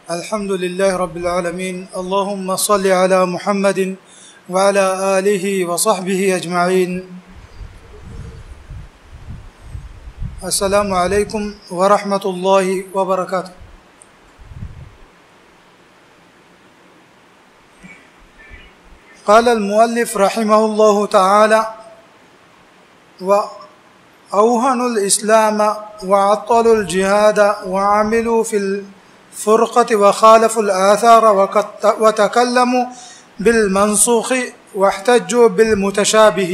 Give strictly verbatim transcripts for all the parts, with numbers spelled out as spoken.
الحمد لله رب العالمين. اللهم صل على محمد وعلى آله وصحبه أجمعين. السلام عليكم ورحمة الله وبركاته. قال المؤلف رحمه الله تعالى: وأوهنوا الإسلام وعطلوا الجهاد وعملوا في الفرقة وخالفوا الآثار وقد-، وتكلموا بالمنسوخ واحتجوا بالمتشابه.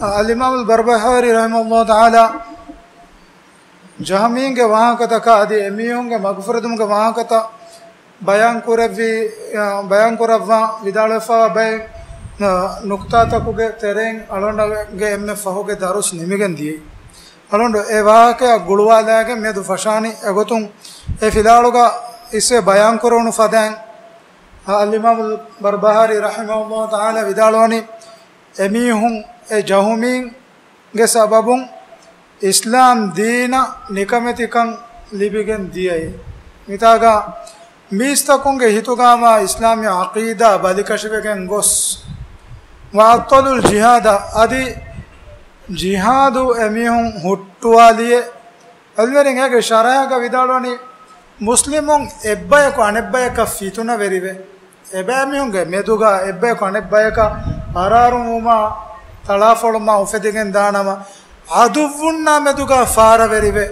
އަލްއިމާމު އަލްބަރްބަހާރީ ރަޙިމަހުﷲ ތަޢާލާ ޖަހުމީންގެ ވާހަކަތަކާ އަދި އެމީހުންގެ މަގުފުރެދުމުގެ ވާހަކަތައް ބަޔާން ކުރެއްވި، އަ، ބަޔާން ކުރައްވާ ވިދާޅުވެފައިވާ ބައެއް، އަ، ނުކުތާތަކުގެ ތެރެއިން އަޅުގަނޑުގެ އެންމެ ފަހުގެ ދަރުސް ނިމިގެން ދިޔައީ. އަޅުގަނޑު އެ ވާހަކަޔާ ގުޅުވާލާގެން މިއަދު ފަށާނީ އެގޮތުން އެ ފިލާވަޅުގަ އިސްވެ ބަޔާން ކުރެވުނު ފަދައިން، އަ، އަލްއިމާމު އަލްބަރްބަހާރީ ރަޙިމަހުﷲ ތަޢާލާ ވިދާޅުވަނީ އެމީހުން އެ ޖަހުމީން ގެ ސަބަބުން އިސްލާމް ދީނަށް ނިކަމެތިކަން ލިބިގެން ދިޔައީ. މިތާގަ މީސްތަކުންގެ ހިތުގައިވާ އިސްލާމީ ޢަޤީދާ ބަލިކަށިވެގެން ގޮސް، وعطلوا الجهاد، އަދި ޖިހާދު އެމީހުން ހުއްޓުވާލިއޭ. އަލްވެރިން އޭގެ ޝަރަޙަގަ ވިދާޅުވަނީ، މުސްލިމުން އެއްބަޔަކު އަނެއްބަޔަކަށް ފިތުނަވެރިވެ، އެބައިމީހުންގެ މެދުގަ އެއްބަޔަކު އަނެއްބަޔަކަށް އަރާރުންވުމާ، ތަޅާފޮޅުމާ އުފެދިގެން ދާނަމަ، ޢަދުއްވުންނާ މެދުގަ ފާރަވެރިވެ،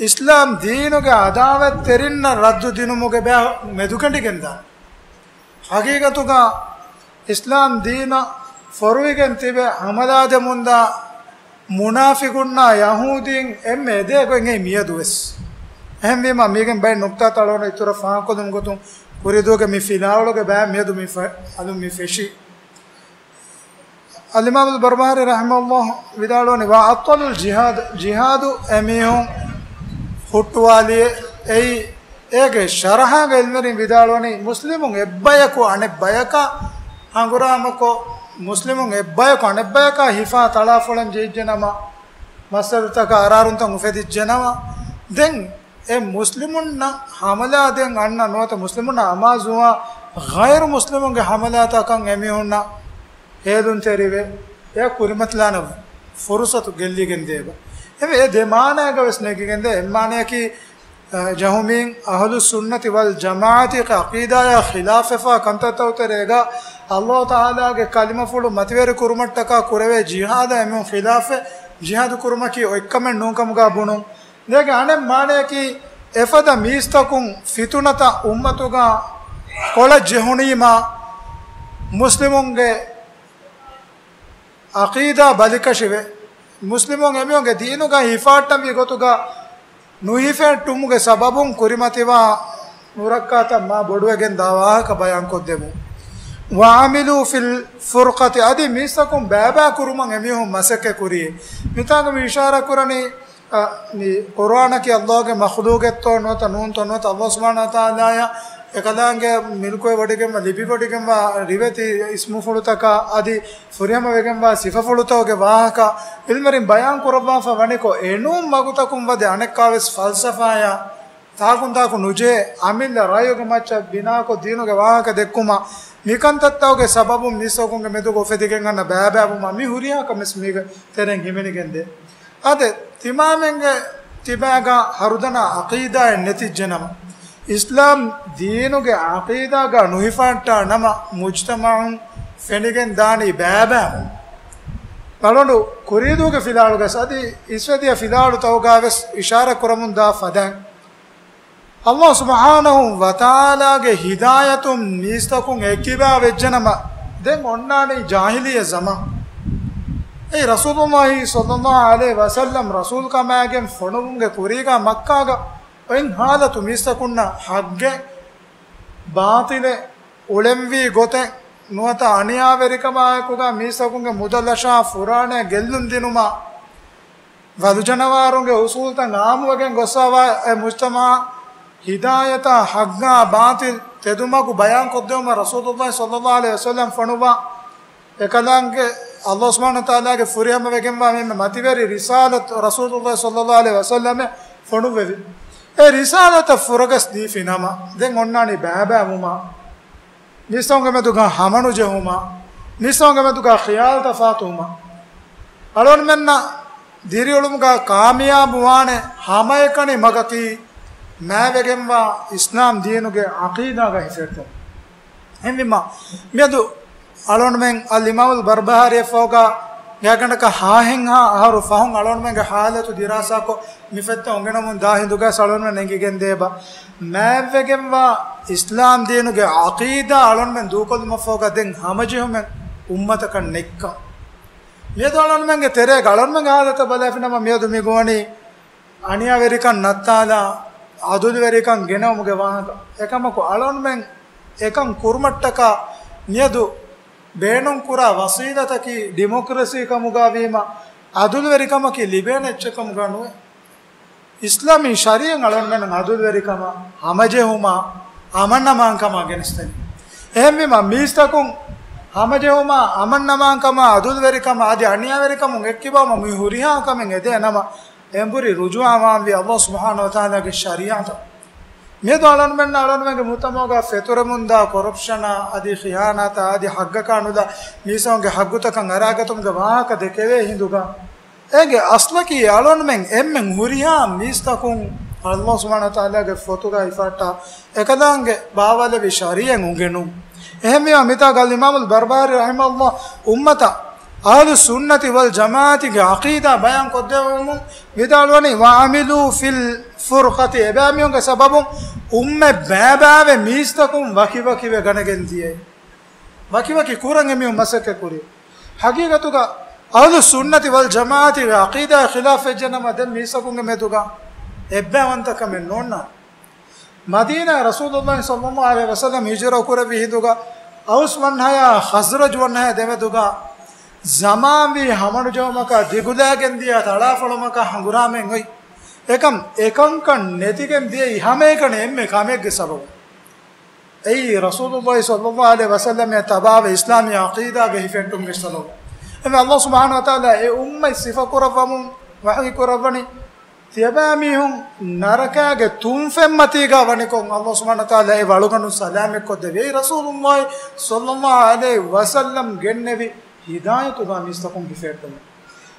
އިސްލާމް ދީނުގެ ޢަދާވަތްތެރިންނަށް ރައްދު ދިނުމުގެ ބައި މެދުކެނޑިގެން ދާނެ. ޙަޤީޤަތުގަ އިސްލާމް ދީނަށް ފޮރުވިގެން ތިބެ ޙަމަލާ ދެމުންދާ މުނާފިޤުންނާ ޔަހޫދީން އެންމެ އެދޭ ގޮތް އެއީ މިއަދުވެސް. އެހެންވީމަ، މީގެން ބައެއް ނުކްތާތައް އަޅުގަނޑު އިތުރަށް ފާހަގަކޮށްލުމުގެ ގޮތުން ކުރީދުވަހުގެ މި ފިލާވަޅުގެ ބައި މިއަދު މި ފެ-، އަލުން މި ފެށީ. އަލްއިމާމު އަލްބަރްބަހާރީ ރަޙިމަހުﷲ ވިދާޅުވަނީ، وعطلوا الجهاد، ޖިހާދު އެމީހުން ހުއްޓުވާލިއޭ. އެއީ އޭގެ ޝަރަޙަގަ އިލްމުވެރިން ވިދާޅުވަނީ، މުސްލިމުން އެއްބަޔަކު އަނެއްބަޔަކާ ހަނގުރާމަކޮށް، މުސްލިމުން އެއްބަޔަކު އަނެއްބަޔަކާ ހިފާ ތަޅާފޮޅަން ޖެހިއްޖެނަމަ، މައްސަލަތަކަށް އަރާރުންތައް އުފެދިއްޖެނަމަ، ދެން އެ މުސްލިމުންނަށް ހަމަލާ ދޭން އަންނަ ނުވަތަ މުސްލިމުންނަށް އަމާޒުވާ ޣައިރު މުސްލިމުންގެ ހަމަލާތަކަށް އެމީހުންނަށް ހޭލުންތެރިވެ، އެ ކުރިމަތިލާނެ ފުރުޞަތު ގެއްލިގެން ދޭބަ. އެ ދެ މާނައިގަ ވެސް ނެގިގެންދޭ. އެއް މާނަޔަކީ، އަ، ޖަހުމީން އަހުލުއްސުންނަތި ވަލް ޖަމާޢަތީގެ ޢަޤީދާޔާ ޚިލާފެއްފާ ކަންތައްތައް ތެރޭގަ ﷲ ތަޢާލާގެ ކަލިމަފުޅު މަތިވެރި ކުރުމަށްޓަކާ ކުރެވޭ ޖިހާދަށް އެމީހުން ޚިލާފެއް، ޖިހާދު ކުރުމަކީ އޮތްކަމެއް ނޫންކަމުގަ ބުނުން. ދޭގެ އަނެއް މާނަޔަކީ، އެފަދަ މީސްތަކުން ފިތުނަތައް އުއްމަތުގަ ކޮޅަށް ޖެހުނީމާ، މުސްލިމުންގެ ޢަޤީދާ ބަލިކަށިވެ، މުސްލިމުން އެމީހުންގެ ދީނުގަ ހިފާއްޓަންވީ ގޮތުގަ ނުހިފެއްޓުމުގެ ސަބަބުން ކުރިމަތިވާ ނުރައްކާތައް މާ ބޮޑުވެގެން ދާ ވާހަކަ ބަޔާންކޮށްދެމުން. وعملوا في الفرقة، އަދި މީސްތަކުން ބައިބައި ކުރުމަށް އެމީހުން މަސައްކަތް ކުރި. މިތާގަ މި އިޝާރާ ކުރަނީ، އަ، މި ޤުރުއާނަކީ ﷲގެ މަޚްލޫޤެއްތޯ ނުވަތަ ނޫންތޯ ނުވަތަ ﷲ ސުބްޙާނަހޫ ވަތަޢާލާއަށް އެކަލާނގެ މިލްކުވެވޮޑިގެންވާ، ލިބިވޮޑިގެންވާ ރިވެތި އިސްމުފުޅުތަކާ އަދި ފުރިހަމަވެގެންވާ ސިފަފުޅުތަކުގެ ވާހަކަ އިލްމުވެރިން ބަޔާން ކުރައްވާފަ ވަނިކޮށް، އެނޫން ވަގުތަކުން ވަދެ އަނެއްކާވެސް ފަލްސަފާޔާ ތާކުންތާކު ނުޖެހޭ، އަމިއްލަ ރައިޔުގެ މައްޗަށް ބިނާކޮށް ދީނުގެ ވާހަކަ ދެއްކުމަށް މިކަންތައްތަކުގެ ސަބަބުން މީސްތަކުންގެ މެދުގަ އުފެދިގެން އަންނަ ބައިބައިވުމަށް މި ހުރިހާ ކަމެއް މީގެ ތެރެއިން ހިމެނިގެންދޭ. އާދެ، ތިމާމެންގެ ތިބާގަ ހަރުދަނާ ޢަޤީދާއެއް ނެތިއްޖެނަމަ، އިސްލާމް ދީނުގެ ޢަޤީދާގަ ނުހިފާއްޓާ ނަމަ، މުޖްތަމަޢުން ފެނިގެން ދާނީ ބައިބައިވުން. ބަލަނޑު ކުރީދޫގެ ފިލާވަޅުގަ އަދި އިސްވެދިޔަ ފިލާވަޅުތަކުގަ ވެސް އިޝާރާ ކުރަމުން ދާ ފަދައިން، ﷲ ސުބްޙާނަހޫ ވަތަޢާލާގެ ހިދާޔަތުން މީސްތަކުން އެކިބާ ވެއްޖެނަމަ، ދެން އޮންނާނީ ޖާހިލިއްޔަ ޒަމާން. އެއީ ރަސޫލުﷲ ޞައްލަﷲ ޢަލައިހި ވަސައްލަމް ރަސޫލުކަމާގެން ފޮނުވުމުގެ ކުރީގަ މައްކާގަ އޮތް ޙާލަތު މީސްތަކުންނަށް ޙައްޤެއް ބާޠިލެއް އުޅެންވީ ގޮތެއް ނުވަތަ އަނިޔާވެރިކަމާއެކުގަ މީސްތަކުންގެ މުދަލަށާ ފުރާނައެއް ގެއްލުން ދިނުމަށް ވަދުޖަނަވާރުންގެ އުސޫލުތައް އާއްމުވެގެން ގޮއްސަވާ އެ މުޖްތަމަޢަށް ހިދާޔަތާ ޙައްޤާ ބާޠިލް ތެދުމަގު ބަޔާންކޮށްދެވުމަށް ރަސޫލުﷲ ޞައްލަﷲ ޢަލައިހި ވަސައްލަމް ފޮނުއްވާ. އެކަލާނގެ ﷲ ސުބްޙާނަހޫ ވަތަޢާލާގެ ފުރިހަމަވެގެންވާ މި މަތިވެރި ރިސާލަތު ރަސޫލުﷲ ޞައްލަﷲ ޢަލައިހި ވަސައްލަމަށް ފޮނުއްވެވި. އެ ރިސާލަތަށް ފުރަގަސް ދީފި ނަމަ، ދެން އޮންނާނީ ބައިބައިވުމަށް، މީސްތަކުންގެ މެދުގަ ހަމަނުޖެހުމަށް، މީސްތަކުންގެ މެދުގަ ޚިޔާލު ތަފާތުވުމަށް. އަޅުގަނޑުމެންނަށް ދިރިއުޅުމުގަ ކާމިޔާބު ވާނެ ހަމައެކަނި މަގަކީ، މާތްވެގެންވާ އިސްލާމް ދީނުގެ ޢަޤީދާގަ ހިފެއްޓުން. އެހެންވީމަ، މިއަދު އަޅުގަނޑުމެން އަލްއިމާމުލް ބަރްބަހާރީއަށްފަހުގަ ގާތްގަނޑަކަށް ހާހެއްހާ އަހަރު ފަހުން އަޅުގަނޑުމެންގެ ޙާލަތު ދިރާސާކޮށް، މި ފޮތްތައް އުނގެނެމުން ދާ ހިނދުގަސް އަޅުގަނޑުމެން އެނގިގެން ދޭބަ، މާތްވެގެންވާ އިސްލާމް ދީނުގެ ޢަޤީދާ އަޅުގަނޑުމެން ދޫކޮށްލުމަށްފަހުގަ ދެން ހަމަޖެހުމެއް އުއްމަތަކަށް ނެތްކަން. މިއަދު އަޅުގަނޑުމެންގެ ތެރޭގަ އަޅުގަނޑުމެންގެ ޙާލަތަށް ބަލާފިނަމަ، މިއަދު މި ގޮވަނީ އަނިޔާވެރިކަން ނައްތާލާ، ޢަދުލުވެރިކަން ގެނައުމުގެ ވާހަކަ. އެކަމަކު އަޅުގަނޑުމެން އެކަން ކުރުމަށްޓަކާ މިއަދު ބޭނުންކުރާ ވަސީލަތަކީ ޑިމޮކްރަސީ ކަމުގަ ވީމަ، ޢަދުލުވެރިކަމަކީ ލިބޭނެ އެއްޗެއް ކަމުގަ ނުވޭ. އިސްލާމީ ޝަރީޢަތް އަޅުގަނޑުމެން ޢަދުލުވެރިކަމާ، ހަމަޖެހުމާ، އަމަންއަމާންކަމާ ގެނެސްދެނީ. އެހެންވީމަ، މީސްތަކުން ހަމަޖެހުމާ، އަމަންއަމާންކަމާ، ޢަދުލުވެރިކަމާ އަދި އަނިޔާވެރިކަމުން އެއްކިބާމަ މި ހުރިހާ ކަމެއް އެދޭ ނަމަ، އެނބުރި ރުޖޫޢަވާންވީ ﷲ ސުބްޙާނަހޫ ވަތަޢާލާގެ ޝަރީޢަތަށް. މިއަދު އަޅުގަނޑުމެންނަށް އަޅުގަނޑުމެންގެ މުޖްތަމަޢުގަ ފެތުރެމުންދާ ކޮރަޕްޝަނާ އަދި ޚިޔާނާތާ އަދި ޙައްޤަކާ ނުލާ މީސްތަކުންގެ ޙައްޤުތަކަށް އަރާގަތުމުގެ ވާހަކަ ދެކެވޭ ހިނދުގަ، އޭގެ އަސްލަކީ އަޅުގަނޑުމެން އެންމެން ހުރިހާ މީސްތަކުން ﷲ ސުބްޙާނަހޫ ވަތަޢާލާގެ ފޮތުގައި ފައްޓާ އެކަލާނގެ ބާވާލެއްވި ޝަރީޢަތް އުނގެނުން. އެހެންވީމަ، މިތާގަ އަލްއިމާމުލް ބަރްބަހާރީ ރަޙިމަހުﷲ އުއްމަތަށް އަހުލުއްސުންނަތި ވަލްޖަމާޢަތުގެ ޢަޤީދާ ބަޔާން ކޮށްދެވުމުން ވިދާޅުވަނީ، "وعملوا في الفرقة." އެބައިމީހުންގެ ސަބަބުން އުއްމަތް ބައިބައިވެ މީސްތަކުން ވަކިވަކިވެ ގަނެގެން ދިޔައީ. ވަކިވަކި ކުރަން އެމީހުން މަސައްކަތް ކުރީ. ޙަޤީޤަތުގަ އަހުލުއްސުންނަތި ވަލްޖަމާޢަތުގެ ޢަޤީދާ ޚިލާފް ވެއްޖެ ނަމަ، ދެން މީސްތަކުންގެ މެދުގަ އެއްބައިވަންތަކަމެއް ނޯންނާނެ. މަދީނާ ރަސޫލުﷲ ޞައްލަﷲ ޢަލައިހި ވަސައްލަމް ހިޖުރަ ކުރެއްވި ހިނދުގަ، އައުސް ވަންހަޔާ ޚަޒްރަޖް ވަންހަޔާ ދެމެދުގަ ޒަމާންވީ ހަމަނުޖެހުމަކާ، ދިގުލާގެން ދިޔަ ތަޅާފޮޅުމަކާ ހަނގުރާމައެއް އޮތް. އެކަން، އެކަންކަން ނެތިގެން ދިޔައީ ހަމައެކަނި އެންމެ ކަމެއްގެ ސަބަބުން. އެއީ ރަސޫލުﷲ ޞައްލަﷲ ޢަލައިހި ވަސައްލަމަށް ތަބާވެ އިސްލާމީ ޢަޤީދާގެ ހިފެއްޓުމުގެ ސަބަބުން. އެމެ ﷲ ސުބްޙާނަހޫ ވަތަޢާލާ އެ އުއްމަތް ސިފަކުރައްވަމުން ވަޙީކުރައްވަނީ، ތިޔަބައިމީހުން ނަރަކާގެ ތުންފެންމަތީގަ ވަނިކޮށް، ﷲ ސުބްޙާނަހޫ ވަތަޢާލާ އެ ވަޅުގަނޑު ސަލާމަތްކޮށްދެވި. އެއީ ރަސޫލުﷲ ޞައްލަﷲ ޢަލައިހި ވަސައްލަމް ގެންނެވި ހިދާޔަތުގަ މީސްތަކުން ހިފެއްޓުމެއް.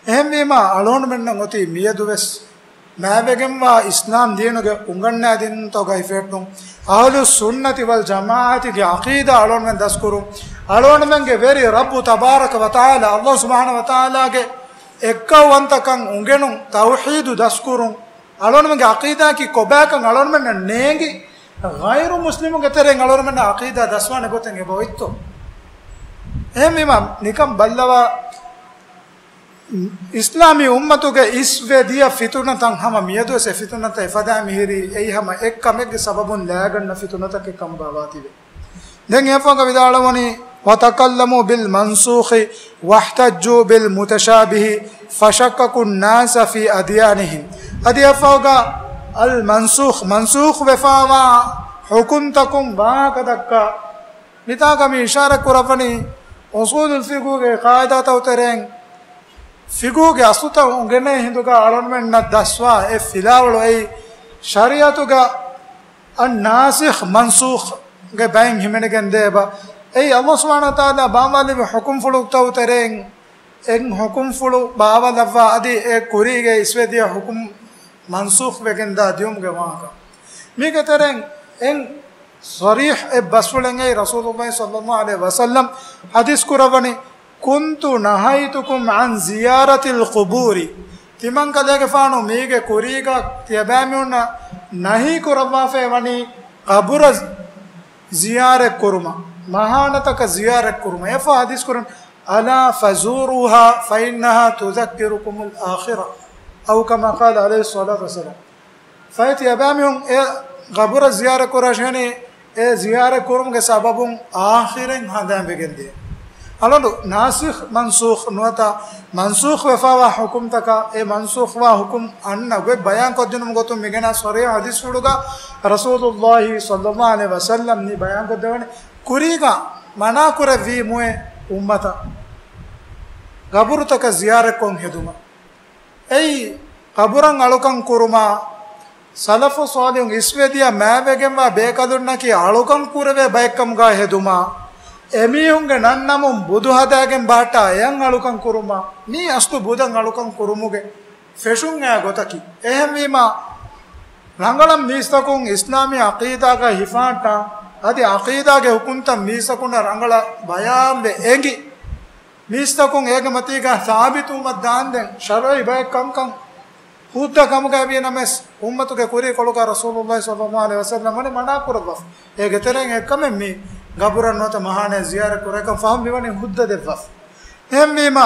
އެހެންވީމަ، އަޅުގަނޑުމެންނަށް އޮތީ މިއަދުވެސް މާތްވެގެންވާ އިސްލާމް ދީނުގެ އުނގަންނާ ދީންތަކުގައި ފެއްޓުން، އަހުލުއްސުންނަތި ވަލްޖަމާޢަތުގެ ޢަޤީދާ އަޅުގަނޑުމެން ދަސްކުރުން، އަޅުގަނޑުމެންގެ ވެރި ރައްބު ތަބާރަކަ ވަތަޢާލާ، ﷲ ސުބްޙާނަހޫ ވަތަޢާލާގެ އެއްކައުވަންތަކަން އުނގެނުން، ތައުޙީދު ދަސްކުރުން، އަޅުގަނޑުމެންގެ ޢަޤީދާއަކީ ކޮބާކަން އަޅުގަނޑުމެންނަށް ނޭނގި، ޣައިރު މުސްލިމުންގެ ތެރެއިން އަޅުގަނޑުމެންނަށް ޢަޤީދާ ދަސްވާނެ ގޮތެއް އެބަ އޮތްތޯ؟ އެހެންވީމަ، ނިކަން ބައްލަވާ، އިސްލާމީ އުއްމަތުގެ އިސްވެ ދިޔަ ފިތުނަތައް ހަމަ މިއަދުވެސް އެ ފިތުނަތައް އެފަދައިން މިހިރީ، އެއީ ހަމަ އެއްކަމެއްގެ ސަބަބުން ލައިގަންނަ ފިތުނަތަކެއް ކަމުގަ ވާތީވެ. ދެން އެފަހުގަ ވިދާޅުވަނީ، "وتكلموا بالمنسوخ واحتجوا بالمتشابه فشككوا الناس في أديانهم." އަދި އެފަހުގަ އަލް މަންސޫޚް، މަންސޫޚް ވެފަވާ ޙުކުމްތަކުން ވާހަކަ ދައްކާ، މިތާގަ މި އިޝާރަތް ކުރައްވަނީ އުޞޫލުލް ފިޤުހުގެ ޤާޢިދާތައް ތެރެއިން ފިޤުހުގެ އަސްލުތައް އުނގެނޭ ހިނދުގަ އަޅުގަނޑުމެންނަށް ދަސްވާ އެއް ފިލާވަޅު އެއީ، ޝަރީޢަތުގަ އައް ނާސިޚް މަންސޫޚްގެ ބައިން ހިމެނިގެން ދޭބަ. އެއީ، ﷲ ސުބްޙާނަހޫ ވަތަޢާލާ ބާވާލެއްވި ޙުކުމްފުޅުތައް ތެރެއިން އެއް ޙުކުމްފުޅު ބާވާލައްވާ އަދި އެ ކުރީގެ އިސްވެދިޔަ ޙުކުމް މަންސޫޚް ވެގެންދާ ދިޔުމުގެ ވާހަކަ. މީގެ ތެރެއިން އެއް ޞަރީޙް އެއް ބަސްފުޅެއް އެއީ، ރަސޫލުﷲ ޞައްލަﷲ ޢަލައިހި ވަސައްލަމް ޙަދީޘް ކުރައްވަނީ، "كنت نهيتكم عن زيارة القبور." ތިމަންކަލޭގެފާނު މީގެ ކުރީގަ ތިޔަބައިމީހުންނަށް ނަހީ ކުރައްވާފައި ވަނީ ޤަބުރަށް ޒިޔާރަތް ކުރުމަށް، މަހާނަތަކަށް ޒިޔާރަތް ކުރުމަށް. އެފަހު ޙަދީޘް ކުރަން، "ألا فزوروها فإنها تذكركم الآخرة." أو كما قال عليه الصلاة والسلام. ފަހެ ތިޔަބައިމީހުން އެ ޤަބުރަށް ޒިޔާރަތް ކުރާށޭ، އެ ޒިޔާރަތް ކުރުމުގެ ސަބަބުން އާޚިރަތް ހަނދާންވެގެން ދިޔަ. އަޅުގަނޑު ނާސިޚް މަންސޫޚް ނުވަތަ މަންސޫޚް ވެފަވާ ޙުކުމްތަކާ، އެ މަންސޫޚްވާ ޙުކުމް އަންނަ ގޮތް ބަޔާންކޮށްދިނުމުގެ ގޮތުން މިގެނާ ޞަރީޙު ޙަދީޘްފުޅުގަ ރަސޫލުﷲ ޞައްލަﷲ ޢަލައިހި ވަސައްލަމް މި ބަޔާންކޮށްދެވަނީ، ކުރީގަ މަނާކުރެއްވީމުއޭ އުއްމަތަށް ޤަބުރުތަކަށް ޒިޔާރަތްކޮށް ހެދުމަށް. އެއީ، ޤަބުރަށް އަޅުކަން ކުރުމާ، ސަލަފު ޞާލިޙުން އިސްވެދިޔަ މާތްވެގެންވާ ބޭކަލުންނަކީ އަޅުކަން ކުރެވޭ ބައެއްކަމުގަ ހެދުމާ، އެމީހުންގެ ނަންނަމުން ބުދު ހަދާގެން ބަހައްޓާ އެޔަށް އަޅުކަން ކުރުމާ، މީ އަސްލު ބުދަށް އަޅުކަން ކުރުމުގެ ފެށުން އައި ގޮތަކީ. އެހެންވީމާ، ރަނގަޅަށް މީސްތަކުން އިސްލާމީ ޢަޤީދާގަ ހިފަހައްޓާ، އަދި ޢަޤީދާގެ ޙުކުމްތައް މީސްތަކުންނަށް ރަނގަޅަށް ބަޔާންވެ އެނގި، މީސްތަކުން އޭގެ މަތީގަ ސާބިތުވުމަށް ދާންދެން ޝަރުޢީ ބައެއް ކަންކަން ހުއްދަ ކަމުގައި ވީނަމަވެސް، އުއްމަތުގެ ކުރީކޮޅުގަ ރަސޫލުﷲ ޞައްލައްލާހު ޢަލައިހި ވަސައްލަމް ވަނީ މަނާ ކުރައްވާފަ. އޭގެ ތެރެއިން އެއްކަމެއް މި ގަބުރަށް ނުވަތަ މަހާނައަށް ޒިޔާރަތް ކުރޭކަން ފަހުން މިވަނީ ހުއްދަ ދެއްވާފަ. އެހެންވީމާ،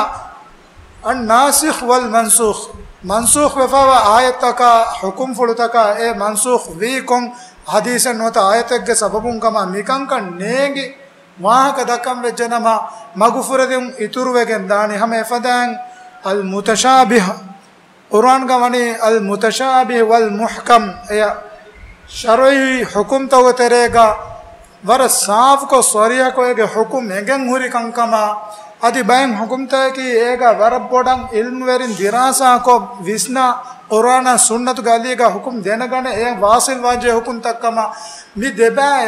އައްނާސިޚް ވަލް މަންސޫޚް، މަންސޫޚް ވެފައިވާ އާޔަތްތަކާ، ޙުކުމްފުޅުތަކާ އެ މަންސޫޚް ވީ ކޮން ޙަދީޘެއް ނުވަތަ އާޔަތެއްގެ ސަބަބުން ކަމަށް މިކަންކަން ނޭނގި ވާހަކަ ދައްކަން ވެއްޖެނަމަ، މަގުފުރެދުން އިތުރުވެގެން ދާނީ. ހަމަ އެފަދައިން އަލް މުތަޝާބިހް، ޤުރުއާންގަ ވަނީ އަލް މުތަޝާބިހް ވަލް މުޙްކަމް، އެޔަށް ޝަރުޢީ ޙުކުމްތަކުގެ ތެރޭގަ ވަރަށް ސާފުކޮށް، ޞަރީޙަކޮށް އޭގެ ޙުކުމް އެނގެން ހުރި ކަންކަމާ، އަދި ބައެއް ޙުކުމްތަކަކީ އޭގަ ވަރަށް ބޮޑަށް ޢިލްމުވެރިން ދިރާސާކޮށް ވިސްނާ، ޤުރުއާނާ ސުންނަތުގެ އަލީގަ ޙުކުމް ދެނެގަނެ އެޔަށް ވާޞިލް ވާންޖެހޭ ޙުކުމްތައްކަމަށް، މި ދެބައި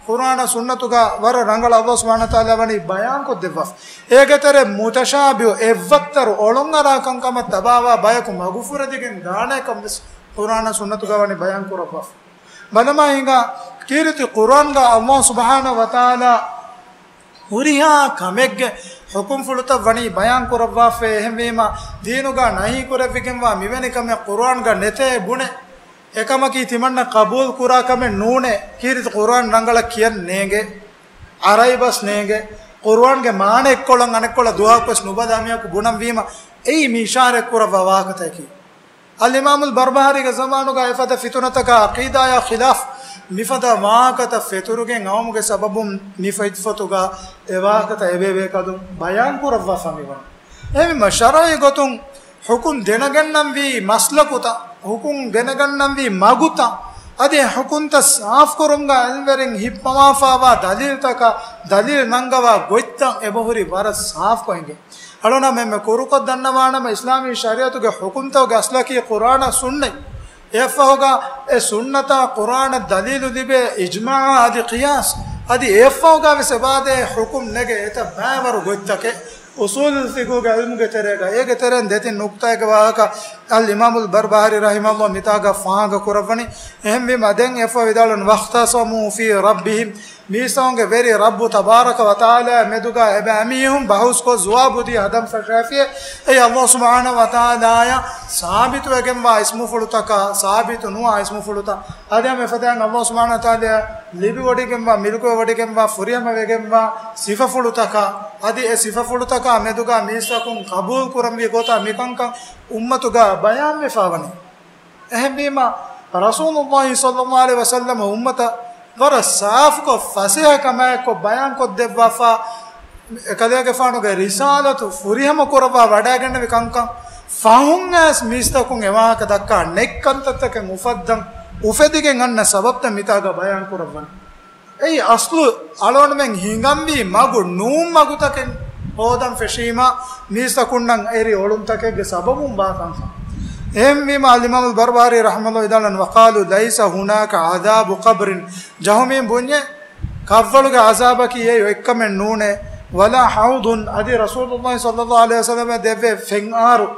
ޤުރުއާނާ ސުންނަތުގަ ވަރަށް ރަނގަޅަށް ﷲ ސުބްޙާނަހޫ ވަތަޢާލާ ވަނީ ބަޔާންކޮށްދެއްވާފަ. އޭގެ ތެރޭ މުތަޝާބިހު އެއްވައްތަރު އޮޅުންއަރާ ކަންކަމަށް ތަބާވާ ބަޔަކު މަގުފުރެދިގެން ދާނޭކަން ވެސް ޤުރުއާނާ ސުންނަތުގަ ވަނީ ބަޔާން ކުރައްވާފަ. ބަލަމާ ހިނގާ ކީރިތި ޤުރުއާންގަ ﷲ ސުބްޙާނަހޫ ވަތަޢާލާ ހުރިހާ ކަމެއްގެ ޙުކުމްފުޅުތައް ވަނީ ބަޔާން ކުރައްވާފައި. އެހެންވީމާ، ދީނުގަ ނަހީ ކުރެވިގެންވާ މިވެނި ކަމެއް ޤުރުއާންގަ ނެތޭ ބުނެ، އެކަމަކީ ތިމަންނަ ޤަބޫލު ކުރާ ކަމެއް ނޫނޭ. ކީރިތި ޤުރުއާން ރަނގަޅަށް ކިޔަން ނޭނގޭ، ޢަރަބި ބަސް ނޭނގޭ، ޤުރުއާންގެ މާނަ އެއްކޮޅަށް އަނެއްކޮޅަށް ދުވަހަކުވެސް ނުބަލާ މީހަކު ބުނަން ވީމަ، އެއީ މި އިޝާރަތް ކުރައްވާ ވާހަކަތަކަކީ. އަލްއިމާމުލް ބަރްބަހާރީގެ ޒަމާނުގަ އެފަދަ ފިތުނަތަކާ ޢަޤީދާޔާ ޚިލާފް މިފަދަ ވާހަކަތައް ފެތުރުގެން އައުމުގެ ސަބަބުން މި ފޮތްފޮތުގަ އެ ވާހަކަތައް އެބޭބޭކަލުން ބަޔާން ކުރައްވާފަ މިވަނީ. އެހެންވީމަ ޝަރުޢީ ގޮތުން ޙުކުމް ދެނެގަންނަންވީ މަސްލަކުތައް، ޙުކުމް ދެނެގަންނަންވީ މަގުތައް، އަދި އެ ޙުކުމްތައް ސާފުކުރުމުގަ ޢިލްމުވެރިން ހިއްޕަވާފައިވާ ދަލީލްތަކާ، ދަލީލް ނަންގަވާ ގޮތްތައް އެބަހުރި ވަރަށް ސާފުކޮށް އެނގޭ. އަޅުނަމެންމެ ކުރުކޮށް ދަންނަވާނަމަ، އިސްލާމީ ޝަރީޢަތުގެ ޙުކުމްތަކުގެ އަސްލަކީ ޤުރުއާނާ ސުންނަތް. އެއަށްފަހުގަ އެ ސުންނަތާ ޤުރުއާނަށް ދަލީލު ލިބޭ އިޖްމާޢާ އަދި ޤިޔާސް، އަދި އެއަށްފަހުގަ ވެސް އެބާދޭ ޙުކުމް ނެގޭ އެތައް ބައިވަރު ގޮތްތަކެއް. އުޞޫލުލް ފިޤުހުގެ ޢިލްމުގެ ތެރޭގަ، އޭގެ ތެރެއިން ދެތިން ނުކުތާއެއްގެ ވާހަކަ އަލްއިމާމުލް ބަރްބަހާރީ ރަޙިމަހުﷲ މިތާގަ ފާހަގަ ކުރައްވަނީ. އެހެންވީމަ ދެން އެއަށްފަހު ވިދާޅުވަނީ، "وَاخْتَصَمُوا فِي رَبِّهِمْ." މީސްތަކުންގެ ވެރި ރައްބު ތަބާރަކަ ވަތަޢާލާ މެދުގަ އެބައިމީހުން ބަހުސްކޮށް ޒުވާބުދީ ހަދަން ފަށާފިއޭ. އެއީ ﷲ ސުބްޙާނަހޫ ވަތަޢާލާއަށް ސާބިތުވެގެންވާ އިސްމުފުޅުތަކާ، ސާބިތު ނުވާ އިސްމުފުޅުތައް. އަދި ހަމަ އެފަދައިން ﷲ ސުބްޙާނަހޫ ވަތަޢާލާ ލިބިވޮޑިގެންވާ، މިލްކުވެވޮޑިގެންވާ، ފުރިހަމަވެގެންވާ ސިފަފުޅުތަކާ، އަދި އެ ސިފަފުޅުތަކާ މެދުގަ މީސްތަކުން ޤަބޫލު ކުރަންވީ ގޮތާ މިކަންކަން އުއްމަތުގަ ބަޔާންވެފަ ވަނީ. އެހެންވީމަ، ރަސޫލުﷲ ޞައްލަﷲ ޢަލައިހި ވަސައްލަމަ އުއްމަތަށް ވަރަށް ސާފުކޮށް، ފަސޭހަ ކަމާއެއްކޮށް ބަޔާންކޮށްދެއްވާފަ، އެކަލޭގެފާނުގެ ރިސާލަތު ފުރިހަމަ ކުރައްވާ ވަޑައިގެންނެވި ކަންކަން ފަހުން އައިސް މީސްތަކުން އެވާހަކަ ދައްކާ ނެތް ކަންތައްތަކެއް އުފައްދަން އުފެދިގެން އަންނަ ސަބަބްތައް މިތާގަ ބަޔާން ކުރައްވަން. އެއީ އަސްލު އަޅުގަނޑުމެން ހިނގަންވީ މަގު ނޫން މަގުތަކެއް ހޯދަން ފެށީމަ، މީސްތަކުންނަށް އެރި އޮޅުންތަކެއްގެ ސަބަބުން ވާކަންފަ. އެހެންވީމަ، އަލްއިމާމުލް ބަރްބަހާރީ ރަޙިމަހުﷲ ވިދާޅުވަނީ، "وَقَالُوا لَيْسَ هُنَاكَ عَذَابُ قَبْرٍ." ޖަހުމީން ބުންޏޭ، ކަށްވަޅުގެ ޢަޒާބަކީ އެއީ އޮތްކަމެއް ނޫނޭ، "وَلَا حَوْضٌ." އަދި ރަސޫލުﷲ ޞައްލަﷲ ޢަލައިހި ވަސައްލަމަ ދެއްވޭ ފެންއާރު،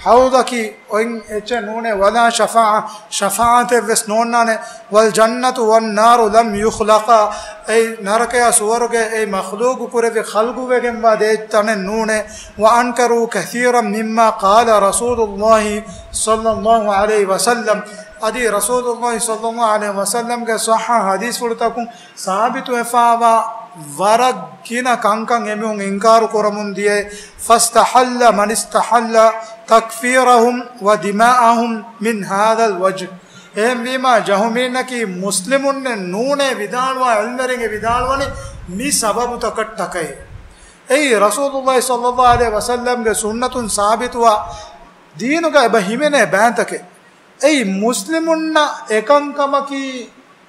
ޙައުޟަކީ އޮތް އެއްޗެއް ނޫނޭ، "وَلَا شَفَاعَةٌ." ޝަފާޢަތެއް ވެސް ނޯންނާނެ. "وَالْجَنَّةُ وَالنَّارُ لَمْ يُخْلَقَا." އެއީ ނަރަކަޔާ ސުވަރުގެ އެއީ މަޚްލޫޤު ކުރެވި ޚަލްޤުވެގެންވާ ދެ ތަނެއް ނޫނޭ. "وَأَنْكَرُوا كَثِيرًا مِمَّا قَالَ رَسُولُ اللَّهِ صَلَّى اللَّهُ عَلَيْهِ وَسَلَّمَ." އަދި ރަސޫލުﷲ ޞައްލަﷲ ޢަލައިހި ވަސައްލަމްގެ ޞައްޙަ ޙަދީޘްފުޅުތަކުން ސާބިތުވެފައިވާ ވަރަށް ގިނަ ކަންކަން އެމީހުން އިންކާރު ކުރަމުން ދިޔައީ، "فَاسْتَحَلَّ مَنِ اسْتَحَلَّ تَكْفِيرَهُمْ وَدِمَاءَهُمْ مِنْ هَذَا الْوَجْهِ." އެހެންވީމާ، ޖަހުމީންނަކީ މުސްލިމުންނެއް ނޫނޭ ވިދާޅުވާ އިލްމުވެރިންގެ ވިދާޅުވަނީ މި ސަބަބުތަކަށްޓަކައި. އެއީ، ރަސޫލުﷲ ޞައްލަﷲ ޢަލައިހި ވަސައްލަމްގެ ސުންނަތުން ސާބިތުވާ ދީނުގަ އެބަ ހިމެނޭ ބައިންތަކެއް. އެއީ، މުސްލިމުންނަށް އެކަންކަމަކީ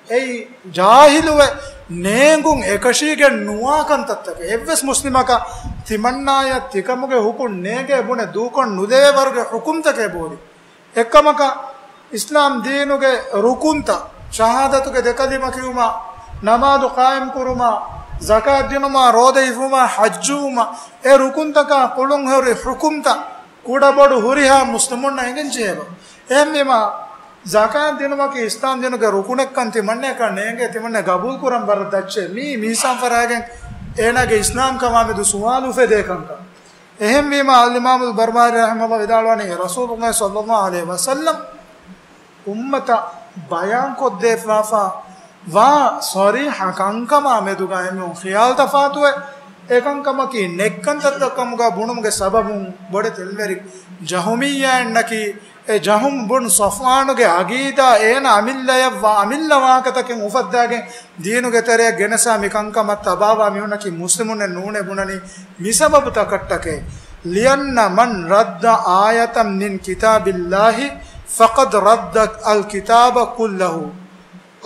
އެއީ ޖާހިލުވެ ނޭނގުން އެކަށީގެން ނުވާ ކަންތައްތަކެއް. އެއްވެސް މުސްލިމަކަށް ތިމަންނާޔަށް ތިކަމުގެ ޙުކުމް ނޭނގޭ ބުނެ ދޫކޮށް ނުލެވޭ ވަރުގެ ޙުކުމްތަކެއް ބޯރި. އެއްކަމަކަށް އިސްލާމް ދީނުގެ ރުކުންތައް، ޝަހާދަތުގެ ދެކަލިމަ ކިޔުމާ، ނަމާދު ޤާއިމް ކުރުމާ، ޒަކާތް ދިނުމާ، ރޯދަ ހިފުމާ، ޙައްޖުވުމާ، އެ ރުކުންތަކާ ކުޅުން ހުރި ޙުކުމްތައް ކުޑަބޮޑު ހުރިހާ މުސްލިމުންނަށް އެނގެން ޖެހޭ ބަ. އެހެންވީމާ، ޒަކާތް ދިނުމަކީ އިސްލާމް ދީނުގެ ރުކުނެއްކަން ތިމަންނައަކަށް ނޭނގޭ، ތިމަންނަ ގަބޫލު ކުރަން ވަރަށް ދައްޗޭ. މީ މީސާން ފަރާގެން އޭނާގެ އިސްލާމްކަމާ މެދު ސުވާލު އުފެދޭ ކަންކަން. އެހެންވީމާ، އަލްއިމާމުލް ބަރުމާރީ ރަޙިމަހުﷲ ވިދާޅުވަނީ، ރަސޫލުﷲ ޞައްލަﷲ ޢަލައިހި ވަސައްލަމް އުއްމަތަށް ބަޔާންކޮށްދެއްވާފަ ވާ ޞަރީޙަ ކަންކަމާ މެދުގަ އެމީހުން ޚިޔާލު ތަފާތުވޭ. އެކަންކަމަކީ ނެއްކަންތައްތައް ކަމުގަ ބުނުމުގެ ސަބަބުން ބޮޑެތި ޢިލްމުވެރި ޖަހުމިއްޔާއިންނަކީ، އެ ޖަހުމް ބުން ޞަފްވާނުގެ ޢަގީދާ އޭނަ އަމިއްލަޔަށްވާ އަމިއްލަ ވާހަކަތަކެއް އުފައްދާގެން ދީނުގެ ތެރެއަށް ގެނެސާ މި ކަންކަމަށް ތަބާވާ މީހުންނަކީ މުސްލިމުންނެއް ނޫނޭ ބުނަނީ މި ސަބަބުތަކަށްޓަކައި. لأن من رد آية من كتاب الله فقد رد الكتاب كله.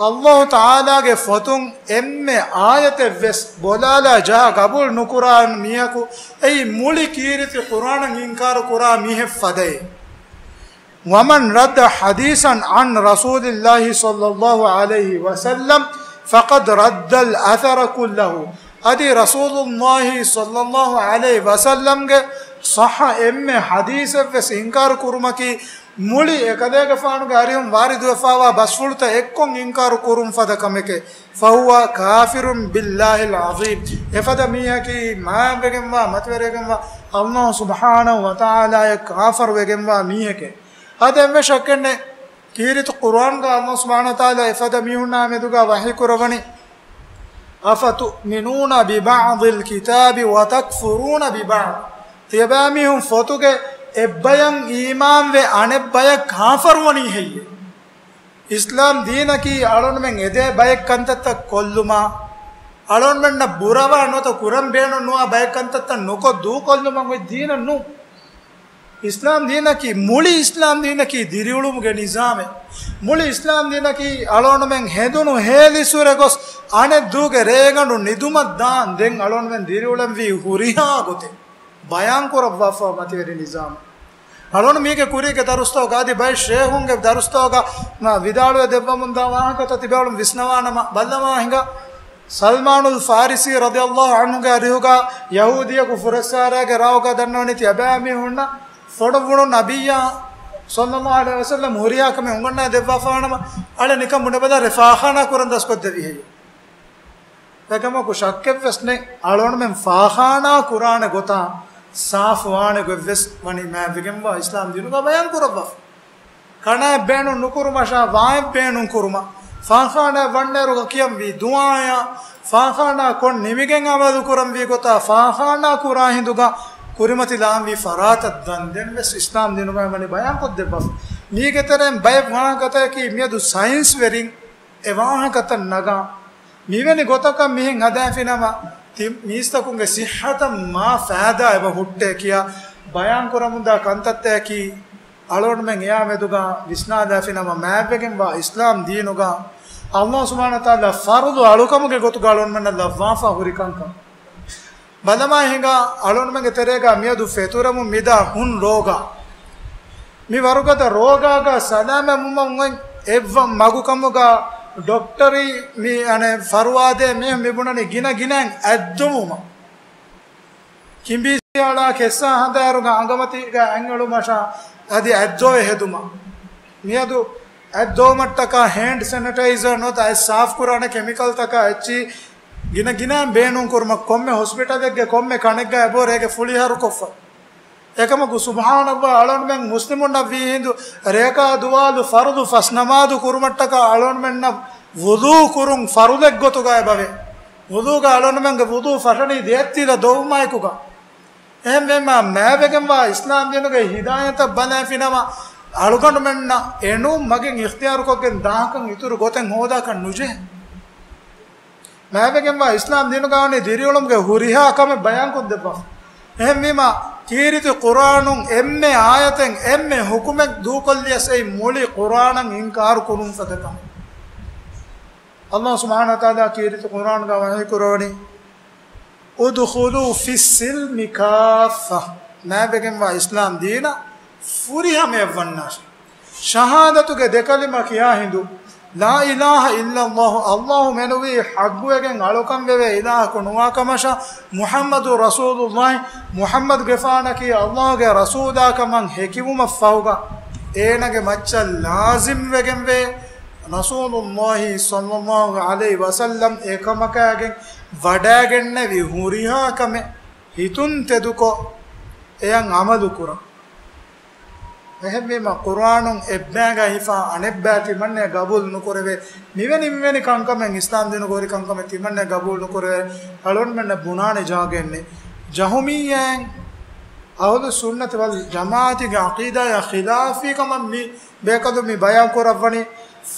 ﷲ ތަޢާލާގެ ފޮތުން އެންމެ އާޔަތެއްވެސް ބޮލާލާ ޖާ ގަބޫލު ނުކުރާ މީހަކު އެއީ މުޅި ކީރިތި ޤުރްއާނަށް އިންކާރު ކުރާ މީހެއް ފަދައޭ. ومن رد حديثا عن رسول الله صلى الله عليه وسلم فقد رد الأثر كله. އަދި ރަސޫލުﷲ ޞައްލަﷲ ޢަލައިހި ވަސައްލަމްގެ ޞައްޙަ އެންމެ ޙަދީޘެއްވެސް އިންކާރު ކުރުމަކީ، މުޅި އެކަލޭގެފާނުގެ އަރިހުން ވާރިދުވެފާވާ ބަސްފުޅުތައް އެއްކޮށް އިންކާރު ކުރުން ފަދަ ކަމެކޭ. فهو كافر بالله العظيم. އެފަދަ މީހަކީ މާތްވެގެންވާ، މަތިވެރިވެގެންވާ ﷲ ސުބްޙާނަހު ވަތަޢާލާއަށް ކާފަރުވެގެންވާ މީހެކޭ. އަދި އެންމެ ޝައްކެއްނެތް، ކީރިތި ޤުރްއާންގަ ﷲ ސުބްޙާނަހު ވަތަޢާލާ އެފަދަ މީހުންނާ މެދުގަ ވަޙީ ކުރައްވަނީ، أفتؤمنون ببعض الكتاب وتكفرون ببعض. ތިޔަބައިމީހުން ފޮތުގެ އެއްބަޔަށް އީމާންވެ އަނެއްބަޔަށް ކާފަރުވަނީ ހެއްޔޭ؟ އިސްލާމް ދީނަކީ އަޅުންމެން އެދޭ ބައެއް ކަންތައްތައް ކޮށްލުމާ، އަޅުންމެންނަށް ބުރަވާ ނުވަތަ ކުރަން ބޭނުން ނުވާ ބައެއް ކަންތައްތައް ނުކޮށް ދޫކޮށްލުމަށް އޮތް ދީނެއް ނޫން. އިސްލާމް ދީނަކީ، މުޅި އިސްލާމް ދީނަކީ ދިރިއުޅުމުގެ ނިޒާމެއް. މުޅި އިސްލާމް ދީނަކީ އަޅުގަނޑުމެން ހެނދުނު ހޭލި އިސްވެރި ގޮސް އަނެއް ދުވަހުގެ ރޭގަނޑު ނިދުމަށް ދާން ދެން އަޅުގަނޑުމެން ދިރިއުޅެންވީ ހުރިހާ ގޮތެއް ބަޔާން ކުރައްވާފަ މަތިވެރި ނިޒާމެއް. އަޅުގަނޑު މީގެ ކުރީގެ ދަރުސްތަކުގަ އަދި ބައެއް ޝޭހުންގެ ދަރުސްތަކުގަ މާ ވިދާޅުވެ ދެއްވަމުންދާ ވާހަކަތައް ތިބޭފުޅުން ވިސްނަވާނަމަ ބައްލަވާ ހިނގާ. ސަލްމާނުލް ފާރިސީ ރަޟިޔަﷲ ޢަންހުގެ އަރިހުގަ ޔަހޫދިއްޔަކު ފުރައްސާރައިގެ ރާގަ ދަންނަވަނީ ތިޔަބައިމީހުންނަށް ފޮނުއްވުނު ނަބިއްޔާ ޞައްލަﷲ ޢަލައިހި ވަސައްލަމް ހުރިހާ ކަމެއް އުނގަންނަ ދެއްވާފަވާނަމަ، އަޅެ ނިކަން ބުނެބަލަ ރޭ ފާޚާނާ ކުރަން ދަސްކޮށްދެވީ ހެއްޔޭ؟ އެކަމަކު ޝައްކެއްވެސް ނެތް، އަޅުގަނޑުމެން ފާޚާނާ ކުރާނެ ގޮތާ ސާފުވާނެ ގޮތްވެސް ވަނީ މާތްވެގެންވާ އިސްލާމް ދީނުގަ ބަޔާން ކުރައްވާފަ. ކަނާތް ބޭނުން ނުކުރުމަށާ ވާތް ބޭނުން ކުރުމަށް، ފާޚާނާ ވަންނައިރުގަ ކިޔަންވީ ދުޢާއާ، ފާޚާނާ ކޮށް ނިމިގެން އަމަލު ކުރަންވީ ގޮތާ، ފާޚާނާ ކުރާ ހިނދުގަ ކުރިމަތިލާންވީ ފަރާތަށް ދަން ދެން ވެސް އިސްލާމް ދީނުގައި ވަނީ ބަޔާން ކޮށްދެއްވާފަ. މީގެ ތެރެއިން ބައެއް ވާހަކަތަކަކީ މިއަދު ސައިންސް ވެރިން އެ ވާހަކަތައް ނަގާ، މިވެނި ގޮތަކަށް މިހެން ހަދާފިނަމަ، ތި-، މީސްތަކުންގެ ޞިއްޙަތަށް މާ ފައިދާ އެބަ ހުއްޓޭ ކިޔާ ބަޔާން ކުރަމުންދާ ކަންތައްތަކަކީ، އަޅުގަނޑުމެން އެއާ މެދުގަ ވިސްނާލާފިނަމަ، މާތްވެގެންވާ އިސްލާމް ދީނުގަ ﷲ ސުބްޙާނަހު ވަތަޢާލާ ފަރުޟު އަޅުކަމުގެ ގޮތުގަ އަޅުގަނޑުމެންނަށް ލައްވާފަ ހުރި ކަންކަން. ބަލަމާ ހިނގާ، އަޅުގަނޑުމެންގެ ތެރޭގަ މިއަދު ފެތުރަމުން މިދާ ހުން ރޯގާ. މި ވަރުގަދަ ރޯގާގަ ސަލާމަތްވުމަށް އޮތް އެއްވަން މަގުކަމުގަ ޑޮކްޓަރީ މި އަނެއް ފަރުވާދޭ މީހުން މިބުނަނީ ގިނަ ގިނައިން އަތްދޮވުމަށް. ކިނބީސިއާޅާ ކެއްސާ ހަނދާއިރުގަ އަނގަމަތީގަ އަތްއެޅުމަށާ އަދި އަތްދޮވެ ހެދުމަށް. މިއަދު އަތްދޮވުމަށްޓަކާ ހޭންޑް ސެނިޓައިޒަރ ނުވަތަ އަތް ސާފުކުރާނެ ކެމިކަލްތަކާ އެއްޗި ގިނަ ގިނައިން ބޭނުން ކުރުމަށް ކޮންމެ ހޮސްޕިޓަލެއްގެ ކޮންމެ ކަނެއްގަ އެބަހުރި އޭގެ ފުޅިހަރުކޮށްފަ. އެކަމަކު ސުބްޙާނަﷲ އަޅުގަނޑުމެން މުސްލިމުންނަށް ވީހިނދު ރެޔަކާ ދުވާލު ފަރުޟު ފަސް ނަމާދު ކުރުމަށްޓަކާ އަޅުގަނޑުމެންނަށް ވުޟޫ ކުރުން ފަރުޟެއްގޮތުގަ އެބަވޭ. ވުޟޫގަ އަޅުގަނޑުމެންގެ ވުޟޫ ފަށަނީ ދޭއްތީލަ ދޮވުމާއެކުގަ. އެހެންވީމާ މާތްވެގެންވާ އިސްލާމް ދީނުގެ ހިދާޔަތަށް ބަލާފިނަމަ އަޅުގަނޑުމެންނަށް އެނޫން މަގެއް އިޚްތިޔާރުކޮށްގެން ދާކަން އިތުރު ގޮތެއް ހޯދާކަށް ނުޖެހޭ. މާތްވެގެންވާ އިސްލާމް ދީނުގަ ވަނީ ދިރިއުޅުމުގެ ހުރިހާ ކަމެއް ބަޔާންކޮށްދެއްވާފަ. އެހެންވީމާ، ކީރިތި ޤުރްއާނުން އެންމެ އާޔަތެއް އެންމެ ޙުކުމެއް ދޫކޮށްލިޔަސް އެއީ މުޅި ޤުރްއާނަށް އިންކާރު ކުރުން ފަދަ ކަމެއް. ﷲ ސުބްޙާނަހު ވަތަޢާލާ ކީރިތި ޤުރްއާނުގަ ވަޙީ ކުރައްވަނީ، ادخلوا في السلم كافة. މާތްވެގެންވާ އިސްލާމް ދީނަށް ފުރިހަމަޔަށް ވަންނާށޭ. ޝަހާދަތުގެ ދެކަލިމަ ކިޔާ ހިނދު، ލާ އިލާހަ އިއްލައްލާހު، އައްލާހު މެނުވީ ޙައްޤުވެގެން އަޅުކަން ވެވޭ އިލާހަކު ނުވާ ކަމަށާ، މުޙައްމަދު ރަސޫލުއްލާހި، މުޙައްމަދުގެފާނަކީ އައްލާހުގެ ރަސޫލާ ކަމަށް ހެކިވުމަށް ފަހުގަ، އޭނަގެ މައްޗަށް ލާޒިމްވެގެންވޭ، ރަސޫލުއްލާހި ޞައްލައްލާހު ޢަލައިހި ވަސައްލަމް އެކަމަކާގެން ވަޑައިގެންނެވި ހުރިހާ ކަމެއް ހިތުން ތެދުކޮށް، އެޔަށް ޢަމަލު ކުރަން. އެހެންވީމަ، ޤުރުއާނުން އެއްބައިގަ ހިފާ އަނެއްބައި ތިމަންނައަށް ގަބޫލު ނުކުރެވޭ. މިވެނި، މިވެނި ކަންކަމެއް އިސްލާމް ދީނުގަ ހުރި ކަންކަމެއް ތިމަންނައަށް ގަބޫލު ނުކުރެވޭ. އަޅުގަނޑުމެންނަށް ބުނާނެ ޖާގައެއް ނެތް. ޖަހުމިއްޔާއިން އަހުލުއްސުންނަތި ވަލް ޖަމާޢަތުގެ ޢަޤީދާއާ ޚިލާފީ ކަމަށް މި ބޭކަލުން މި ބަޔާން ކުރައްވަނީ،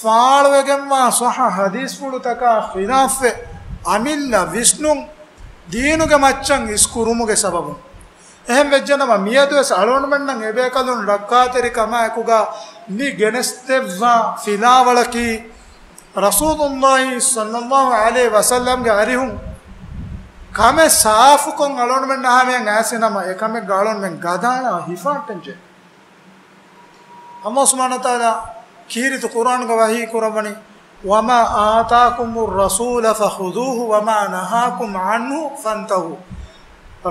ފާޅުވެގެންވާ ޞައްޙަ ޙަދީޘްފުޅުތަކާ ޚިލާފްވެ، އަމިއްލަ ވިސްނުން ދީނުގެ މައްޗަށް އިސްކުރުމުގެ ސަބަބުން. އެހެން ވެއްޖެނަމަ، މިއަދުވެސް އަޅުގަނޑުމެންނަށް އެބޭކަލުން ރައްކާތެރިކަމާއެކުގަ މި ގެނެސްދެއްވާ ފިލާވަޅަކީ، ރަސޫލުއްލާހި ޞައްލައްލާހު ޢަލައިހި ވަސައްލަމްގެ އަރިހުން ކަމެއް ސާފުކޮށް އަޅުގަނޑުމެންނާ ހަމަޔަށް އައިސްފިނަމަ، އެކަމެއްގަ އަޅުގަނޑުމެން ގަދައަޅާ ހިފާއްޓަންޖެހޭ. އައްލާހު ސުބްޙާނަހު ވަތަޢާލާ ކީރިތި ޤުރުއާނުގަ ވަޙީ ކުރައްވަނީ، وما آتاكم الرسول فخذوه وما نهاكم عنه فانتهوا.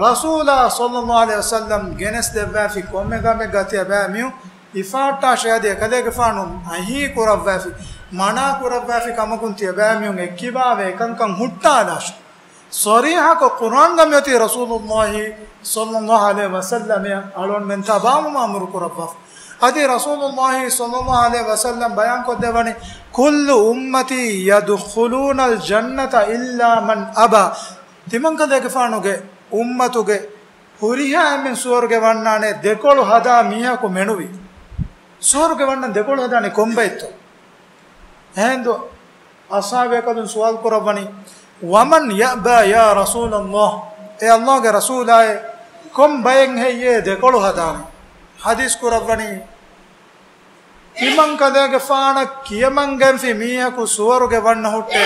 ރަސޫލާ ޞައްލައްލާހު ޢަލައިހި ވަސައްލަމް ގެނެސްދެއްވާފި ކޮންމެ ކަމެއްގަ ތިޔަބައިމީހުން ހިފާއްޓާށޭ، އަދި އެކަލޭގެފާނު ނަހީ ކުރައްވާފި، މަނާ ކުރައްވާފި ކަމަކުން ތިޔަބައިމީހުން އެއްކިބާވެ އެކަންކަން ހުއްޓާލާށޭ. ޞަރީޙަކޮށް ޤުރުއާންގަ މިއޮތީ ރަސޫލުއްލާހި ޞައްލައްލާހު ޢަލައިހި ވަސައްލަމަށް އަޅުގަނޑުމެން ތަބާވުމަށް އަމުރު ކުރައްވާފަ. އަދި ރަސޫލުއްލާހި ޞައްލައްލާހު ޢަލައިހި ވަސައްލަމް ބަޔާންކޮށްދެއްވަނީ، كل أمتي يدخلون الجنة إلا من أبى. ތިމަންކަލޭގެފާނުގެ އުއްމަތުގެ ހުރިހާ އެންމެން ސުވަރުގެ ވަންނާނެ، ދެކޮޅު ހަދާ މީހަކު މެނުވީ. ސުވަރުގެ ވަންނަން ދެކޮޅު ހަދާނީ ކޮންބައެއްތޯ؟ އެހެންދު އަޞްޙާބޭކަލުން ސުވާލު ކުރައްވަނީ، ومن يأبى يا رسول الله؟ އޭ އައްލާހުގެ ރަސޫލާއޭ، ކޮން ބައެއް ހެއްޔޭ ދެކޮޅު ހަދާނީ؟ ޙަދީޘް ކުރައްވަނީ، ތިމަން ކަލޭގެފާނަށް ކިޔަމަންގެންފި މީހަކު ސުވަރުގެ ވަންނަ ހުއްޓޭ،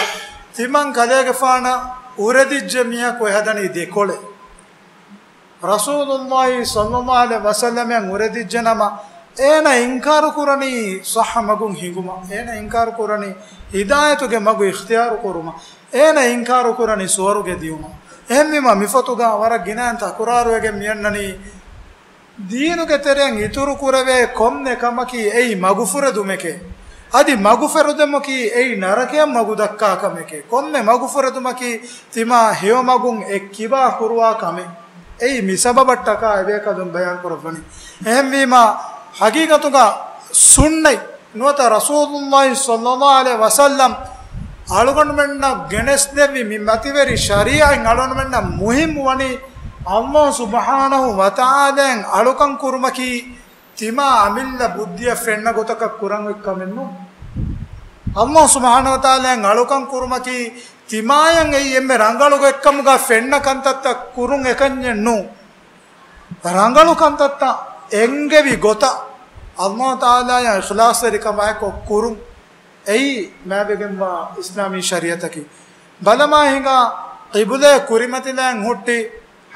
ތިމަން ކަލޭގެފާނަށް އުރެދިއްޖެ މީހަކު އެ ހަދަނީ ދެކޮޅެއް. ރަސޫލުއްލާހި ޞައްލައްލާހު ޢަލައިހި ވަސައްލަމަށް އުރެދިއްޖެނަމަ، އޭނަ އިންކާރު ކުރަނީ ޞައްޙަ މަގުން ހިނގުމަށް، އޭނަ އިންކާރު ކުރަނީ ހިދާޔަތުގެ މަގު އިޚްތިޔާރު ކުރުމަށް، އޭނަ އިންކާރު ކުރަނީ ސުވަރުގެ ދިޔުމަށް. އެހެންވީމަ، މިފޮތުގަ ވަރަށް ގިނައިން ތަކުރާރުވެގެން މިއަންނަނީ، ދީނުގެ ތެރެއިން އިތުރު ކުރެވޭ ކޮންމެ ކަމަކީ އެއީ މަގުފުރެދުމެކޭ. އަދި މަގުފުރެދުމަކީ އެއީ ނަރަކަޔަށް މަގު ދައްކާ ކަމެކޭ. ކޮންމެ މަގުފުރެދުމަކީ ތިމާ ހެޔޮމަގުން އެއްކިބާ ކުރުވާ ކަމެއް. އެއީ މި ސަބަބަށްޓަކާ އެބޭކަލުން ބަޔާން ކުރައްވަނީ. އެހެންވީމާ، ހަގީގަތުގަ ސުންނަތް ނުވަތަ ރަސޫލުއްލާހި ޞައްލައްލާހު ޢަލައިހި ވަސައްލަމް އަޅުގަނޑުމެންނަށް ގެނެސްދެއްވި މި މަތިވެރި ޝަރީޢަތް އަޅުގަނޑުމެންނަށް މުހިއްމު ވަނީ، އައްލާހު ސުބްޙާނަހު ވަތަޢާލާއަށް އަޅުކަން ކުރުމަކީ ތިމާ އަމިއްލަ ބުއްދިއަށް ފެންނަ ގޮތަކަށް ކުރަން އޮތް ކަމެއް ނޫން. އައްލާހު ސުބްޙާނަހު ވަތަޢާލާއަށް އަޅުކަން ކުރުމަކީ ތިމާޔަށް އެއީ އެންމެ ރަނގަޅު ގޮތްކަމުގަ ފެންނަ ކަންތައްތައް ކުރުން އެކަންޏެއް ނޫން. ރަނގަޅު ކަންތައްތައް އެންގެވި ގޮތަށް އައްލާހު ތަޢާލާއަށް އިޚްލާޞްތެރިކަމާއެކު ކުރުން އެއީ މާތްވެގެންވާ އިސްލާމީ ޝަރީޢަތަކީ. ބަލަމާ ހިނގާ ޤިބުލައަށް ކުރިމަތިލާން ހުއްޓި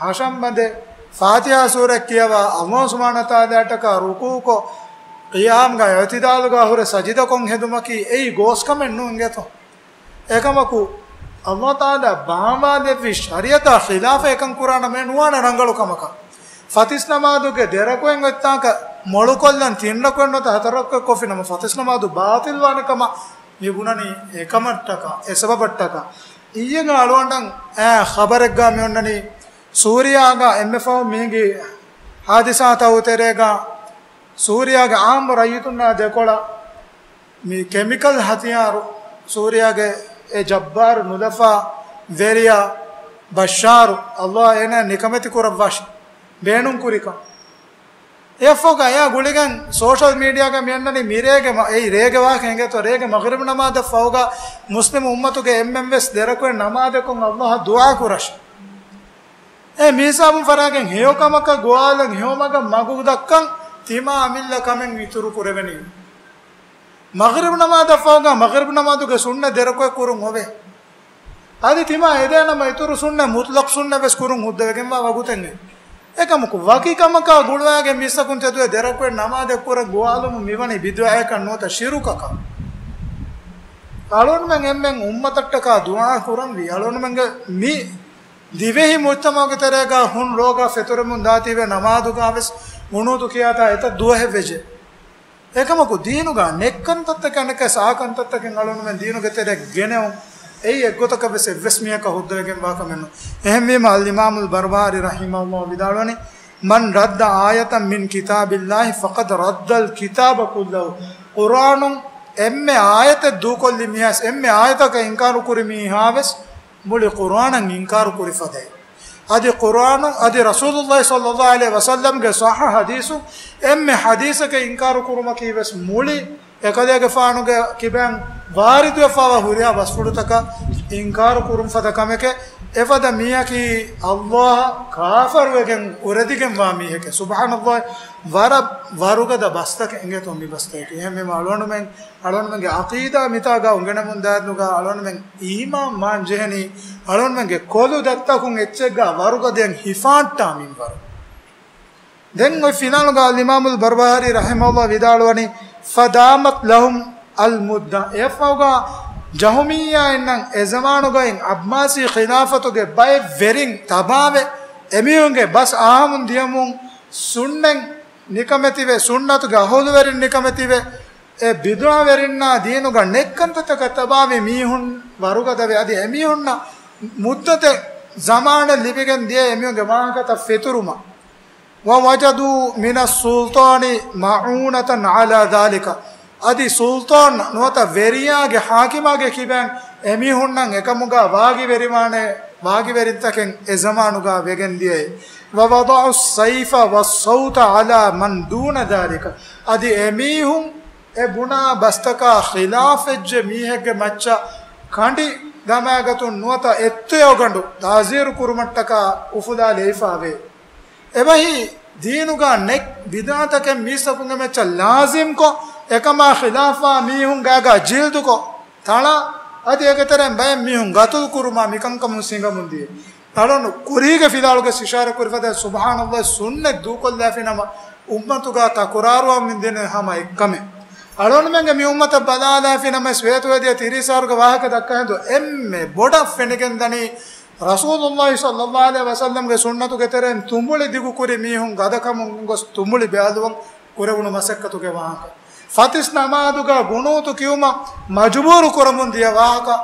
ހަށަންބަނދެއް، ފާތިޙާ ސޫރަތް ކިޔަވާ، އައްލާހު ސުބްޙާނަހު ވަތަޢާލާއަށްޓަކާ ރުކޫޢުކޮށް، ޤިޔާމްގަ އިޢުތިދާލުގަ ހުރެ ސަޖިދަކޮށް ހެދުމަކީ އެއީ ގޯސްކަމެއް ނޫން އިނގޭތޯ. އެކަމަކު، އައްލާހު ތަޢާލާ ބާވާލެއްވި ޝަރީޢަތާ ޚިލާފަށް އެކަން ކުރާނަމޭ ނުވާނެ ރަނގަޅު ކަމަކަށް. ފަތިސް ނަމާދުގެ ދެ ރަކުޢަތް އޮތްތާކަށް މޮޅުކޮށްލަން ތިން ރަކުޢަތް ނުވަތަ ހަތަރު ރަކުޢަތް ކޮށްފިނަމަ ފަތިސް ނަމާދު ބާޠިލްވާނެ ކަމަށް މި ބުނަނީ އެކަމަށްޓަކާ، އެ ސަބަބަށްޓަކާ. އިއްޔެގަ އަޅުގަނޑަށް އައި ޚަބަރެއްގަ މި އޮންނަނީ، ސޫރިޔާގަ އެންމެ ފަހުން މި ހިނގި ހާދިސާތަކުގެ ތެރޭގަ، ސޫރިޔާގެ އާއްމު ރައްޔިތުންނާ ދެކޮޅަށް މި ކެމިކަލް ހަތިޔާރު ސޫރިޔާގެ އެ ޖައްބާރު ނުލަފާ ވެރިޔާ ބަޝާރު، އައްލާހު އޭނާ ނިކަމެތި ކުރައްވާށި، ބޭނުން ކުރިކަން. އެއަށްފަހުގަ އެއާ ގުޅިގެން ސޯޝަލް މީޑިއާގަ މިއަންނަނީ މިރޭގެ މަ-، އެއީ ރޭގެ ވާހަކަ އިނގޭތޯ، ރޭގެ މަޣްރިބް ނަމާދަށް ފަހުގަ މުސްލިމް އުއްމަތުގެ އެންމެން ވެސް ދެ ރަކުޢަތް ނަމާދަކުން އައްލާހަށް ދުޢާ ކުރަށް. އެ މިހިސާބުން ފަރާގެން ހެޔޮކަމަކަށް ގޮވާލަން ހެޔޮމަގަށް މަގު ދައްކަން ތިމާ އަމިއްލަ ކަމެއް އިތުރު ކުރެވެނީ. މަޣްރިބް ނަމާދަށް ފަހުގަ މަޣްރިބް ނަމާދުގެ ސުންނަ ދެ ރަކުޢަތް ކުރުން އޮވޭ. އަދި ތިމާ އެދޭނަމަ އިތުރު ސުންނަ، މުތްލަޤް ސުންނަ ވެސް ކުރުން ހުއްދަވެގެންވާ ވަގުތެއް ނެތް. އެކަމަކު، ވަކި ކަމަކާ ގުޅުވާގެން މީސްތަކުން ތެދުވެ ދެރަކުވެ ނަމާދެއް ކުރަން ގޮވާލުމުން މިވަނީ ބިދުޢައެއްކަން ނުވަތަ ޝިރުކަކަށް. އަޅުންމެން އެންމެން އުއްމަތަށްޓަކާ ދުޢާ ކުރަންވީ. އަޅުންމެންގެ މި ދިވެހި މުޖްތަމަޢުގެ ތެރޭގާ ހުން ރޯގާ ފެތުރެމުން ދާތީވެ ނަމާދުގާ ވެސް ޤުނޫތު ކިޔާތާ އެތައް ދުވަހެއް ވެޖެ. އެކަމަކު ދީނުގާ ނެތް ކަންތައްތަކެއް އަނެއްކާ ސާ ކަންތައްތަކެއް އަޅުންމެން ދީނުގެ ތެރެއަށް ގެނެއުން އެއީ އެއްގޮތަކަށް ވެސް އެއްވެސް މީހަކަށް ހުއްދަވެގެން ވާކަމެއް ނޫން. އެހެންވީމަ އަލްއިމާމުލް ބަރުބަހާރީ ރަޙިމަހުﷲ ވިދާޅުވަނީ، من رد آية من كتاب الله فقد رد الكتاب كله. ޤުރްއާނުން އެންމެ އާޔަތެއް ދޫކޮށްލި މީހާސް އެންމެ އާޔަތަކަށް އިންކާރު ކުރި މީހާވެސް މުޅި ޤުރްއާނަށް އިންކާރު ކުރި ފަދައިން. އަދި ޤުރްއާނު، އަދި ރަސޫލުﷲ ޞައްލަﷲ ޢަލައިހި ވަސައްލަމްގެ ޞައްޙަ ޙަދީޘު އެންމެ ޙަދީޘަކަށް އިންކާރު ކުރުމަކީ ވެސް މުޅި އެކަލޭގެފާނުގެ ކިބައިން ވާރިދުވެފަވާ ހުރިހާ ވަސްފުޅުތަކަށް އިންކާރު ކުރުން ފަދަ ކަމެކޭ. އެފަދަ މީހަކީ ﷲ އަށް ކާފަރުވެގެން އުރެދިގެންވާ މީހެކޭ. ސުބްޙާނަﷲ، ވަރަށް ވަރުގަދަ ބަސްތަކެއް އިނގޭތޯ މި ބަސްތަކަކީ. އެހެންވީމަ އަޅުގަނޑުމެން އަޅުގަނޑުމެންގެ ޢަޤީދާ މިތާގާ އުނގެނެމުން ދާތްނުގާ އަޅުގަނޑުމެން އީމާން މާން ޖެހެނީ، އަޅުގަނޑުމެންގެ ކޮލު ދަތްތަކުން އެއްޗެއްގާ ވަރުގަދަޔަށް ހިފާއްޓާ މިންވަރު. ދެން އޮތް ފިލާނުގާ އަލްއިމާމުލް ބަރުބަހާރީ ރަޙިމަހުﷲ ވިދާޅުވަނީ، فدامت لهم المدة. އެއަށްފަހުގާ ޖަހުމިއްޔާއިންނަށް އެ ޒަމާނުގައި ޢައްބާސީ ޚިލާފަތުގެ ބައެއް ވެރިން ތަބާވެ، އެމީހުންގެ ބަސް އާހަމުން ދިޔަމުން ސުންނަތް ނިކަމެތިވެ، ސުންނަތުގެ އަހުލުވެރިން ނިކަމެތިވެ، އެ ބިދުޢަވެރިންނާ ދީނުގަ ނެތް ކަންތައްތަކަށް ތަބާވި މީހުން ވަރުގަދަވެ، އަދި އެމީހުންނަށް މުއްދަތެއް ޒަމާނެއް ލިބިގެން ދިޔަ އެމީހުންގެ ވާހަކަތައް ފެތުރުމަށް. ووجدوا من السلطان معونة على ذلك. އަދި ސުލްޠާން ނުވަތަ ވެރިޔާގެ ޙާކިމާގެ ކިބައިން އެމީހުންނަށް އެކަމުގާ ވާގިވެރިވާނެ ވާގިވެރިންތަކެއް އެ ޒަމާނުގާ ވެގެން ދިޔައޭ. ووضعوا السيف والصوت على من دون ذلك. އަދި އެމީހުން އެ ބުނާ ބަސްތަކާ ޚިލާފެއްޖެ މީހެއްގެ މައްޗަށް ކަނޑި ދަމާގަތުން ނުވަތަ އެއްތެޔޮގަނޑު ތާޒީރު ކުރުމަށްޓަކާ އުފުލާލައިފާވޭ. އެބަހީ ދީނުގާ ނެތް ބިދްޢަތަކެއް މީސްތަކުންގެ މައްޗަށް ލާޒިމްކޮށް، އެކަމާ ޚިލާފާ މީހުން ގާގާ ޖިލްދުކޮށް، ތަޅާ، އަދި އޭގެ ތެރެއިން ބައެއް މީހުން ގަތުލު ކުރުމާ މިކަންކަމުން ސިނގަމުން ދިޔަ. އަޅުން ކުރީގެ ފިލާވަޅުގެ އިޝާރަ ކުރި ފަދަ ސުބްޙާނަﷲ ސުންނަތް ދޫކޮށްލާފި ނަމަ އުއްމަތުގާ ތަކުރާރުވާ މިދެނެ ހަމަ އެއްކަމެއް. އަޅުންމެންގެ މި އުއްމަތަށް ބަލާލާފި ނަމަ ވޭތުވެދިޔަ ތިރީސް އަހަރުގެ ވާހަކަ ދައްކާ ހިނދު އެންމެ ބޮޑަށް ފެނިގެން ދަނީ ރަސޫލުﷲ ޞައްލަﷲ ޢަލައިހި ވަސައްލަމްގެ ސުންނަތުގެ ތެރެއިން ތުނބުޅި ދިގުކުރި މީހުން ގަދަކަމުން ގޮސް ތުނބުޅި ބޭލުވަން ކުރެވުނު މަސައްކަތުގެ ވާހަކަ. ފަތިސް ނަމާދުގަ ގުނޫތު ކިޔުމަށް މަޖުބޫރު ކުރަމުން ދިޔަ ވާހަކަ.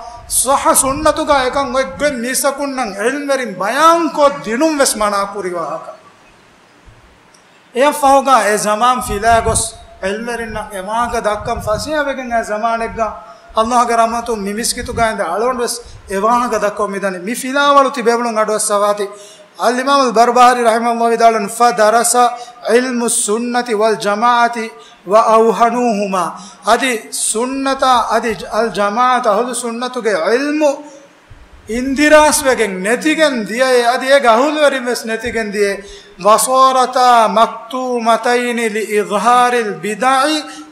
ޞައްޙަ ސުންނަތުގަ އެކަން އޮތް ގޮތް މީސްތަކުންނަށް ޢިލްމްވެރިން ބަޔާންކޮށް ދިނުން ވެސް މަނާ ކުރި ވާހަކަ. އެއަށްފަހުގަ އެ ޒަމާން ފިލާ ގޮސް ޢިލްމްވެރިންނަށް އެ ވާހަކަ ދައްކަން ފަސޭހަވެގެން އައި ޒަމާނެއްގަ ﷲގެ ރަޙްމަތުން މި މިސްކިތުގަ އިންދެ އަޅުގަނޑު ވެސް އެ ވާހަކަ ދައްކަމުން މިދަނީ. މި ފިލާވަޅު ތިބޭފުޅުން އަޑުއައްސަވާތީ. އަލްއިމާމުލް ބަރުބަހާރީ ރަޙިމަހުﷲ ވިދާޅުވަނީ، فدرس علم السنة والجماعة وأوهنوهما. އަދި ސުންނަތާ އަދި އަލްޖަމާޢަތު އަހުލު ސުންނަތުގެ ޢިލްމު އިންދިރާސްވެގެން ނެތިގެން ދިޔައޭ، އަދި އޭގެ އަހުލުވެރިން ވެސް ނެތިގެން ދިޔައޭ. وصارتا مكتومتين لإظهار البدع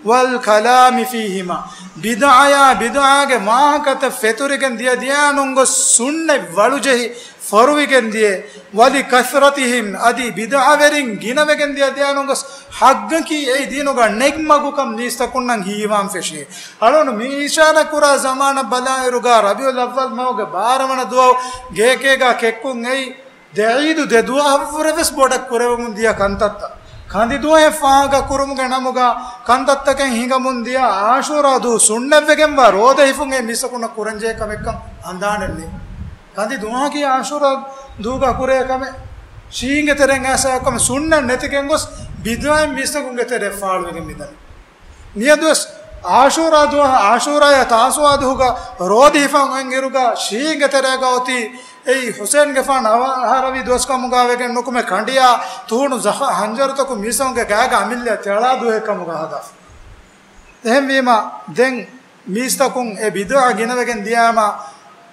والكلام فيهما. ބިދްޢަޔާ ބިދްޢާގެ ވާހަކަތައް ފެތުރިގެން ދިޔަ ދިޔައިނުން ގޮސް ސުންނަތް ވަޅުޖެހި ފޮރުވިގެން ދިޔަ، ولكثرتهم، އަދި ބިދްޢަވެރިން ގިނަވެގެން ދިޔަ ދިޔައިނުން ގޮސް ޙައްޤަކީ އެއީ ދީނުގަ ނެތް މަގުކަން މީސްތަކުންނަށް ހީވާން ފެށި. އަޅުން މި އިޝާރަ ކުރާ ޒަމާނަށް ބަލާއިރުގަ ރަބީޢުލް އައްވަލް މަހުގެ ބާރަ ވަނަ ދުވަހު ގޭގޭގަ ކެއްކުން އެއީ ދެ ޢީދު ދެ ދުވަހަށްވުރެ ވެސް ބޮޑަށް ކުރެވެމުން ދިޔަ ކަންތައްތައް. ކަނދި ދުވަހެއް ފާހަގަ ކުރުމުގެ ނަމުގަ ކަންތައްތަކެއް ހިނގަމުން ދިޔަ އާޝޫރާ ދުވަހު ސުންނަތްވެގެންވާ ރޯދަ ހިފުން އެ މީސްތަކުންނަށް ކުރަންޖެހޭ ކަމެއްކަން އަނދާނެއް ނެތް. ކަނދި ދުވަހަކީ އާޝޫރާ ދުވަހުގަ ކުރޭ ކަމެއް. ޝީޢީންގެ ތެރެއިން އައިސް އެކަމެއް ސުންނަތް ނެތިގެން ގޮސް ބިދްޢައިން މީސްތަކުންގެ ތެރެއަށް ފާޅުވެގެން މިދަނީ. މިއަދުވެސް އާޝޫރާ ދުވަހަށް އާޝޫރާޔާ ތާސޫޢާ ދުވަހުގަ ރޯދަ ހިފަން އޮތް އިރުގަ ޝީޢީންގެ ތެރޭގަ އޮތީ އެއީ ޙުސައިންގެފާނު އަވަހަރަވި ދުވަސް ކަމުގަ ވެގެން ނުކުމެ ކަނޑިއާ ތޫނު ޒަޚަ ހަންޖަރުތަކުން މީސްތަކުންގެ ގާގަ އަމިއްލަ ތެޅާ ދުވަހެއް ކަމުގަ ހަދާފަ. އެހެންވީމަ ދެން މީސްތަކުން އެ ބިދުޢަ ގިނަވެގެން ދިޔާމަ،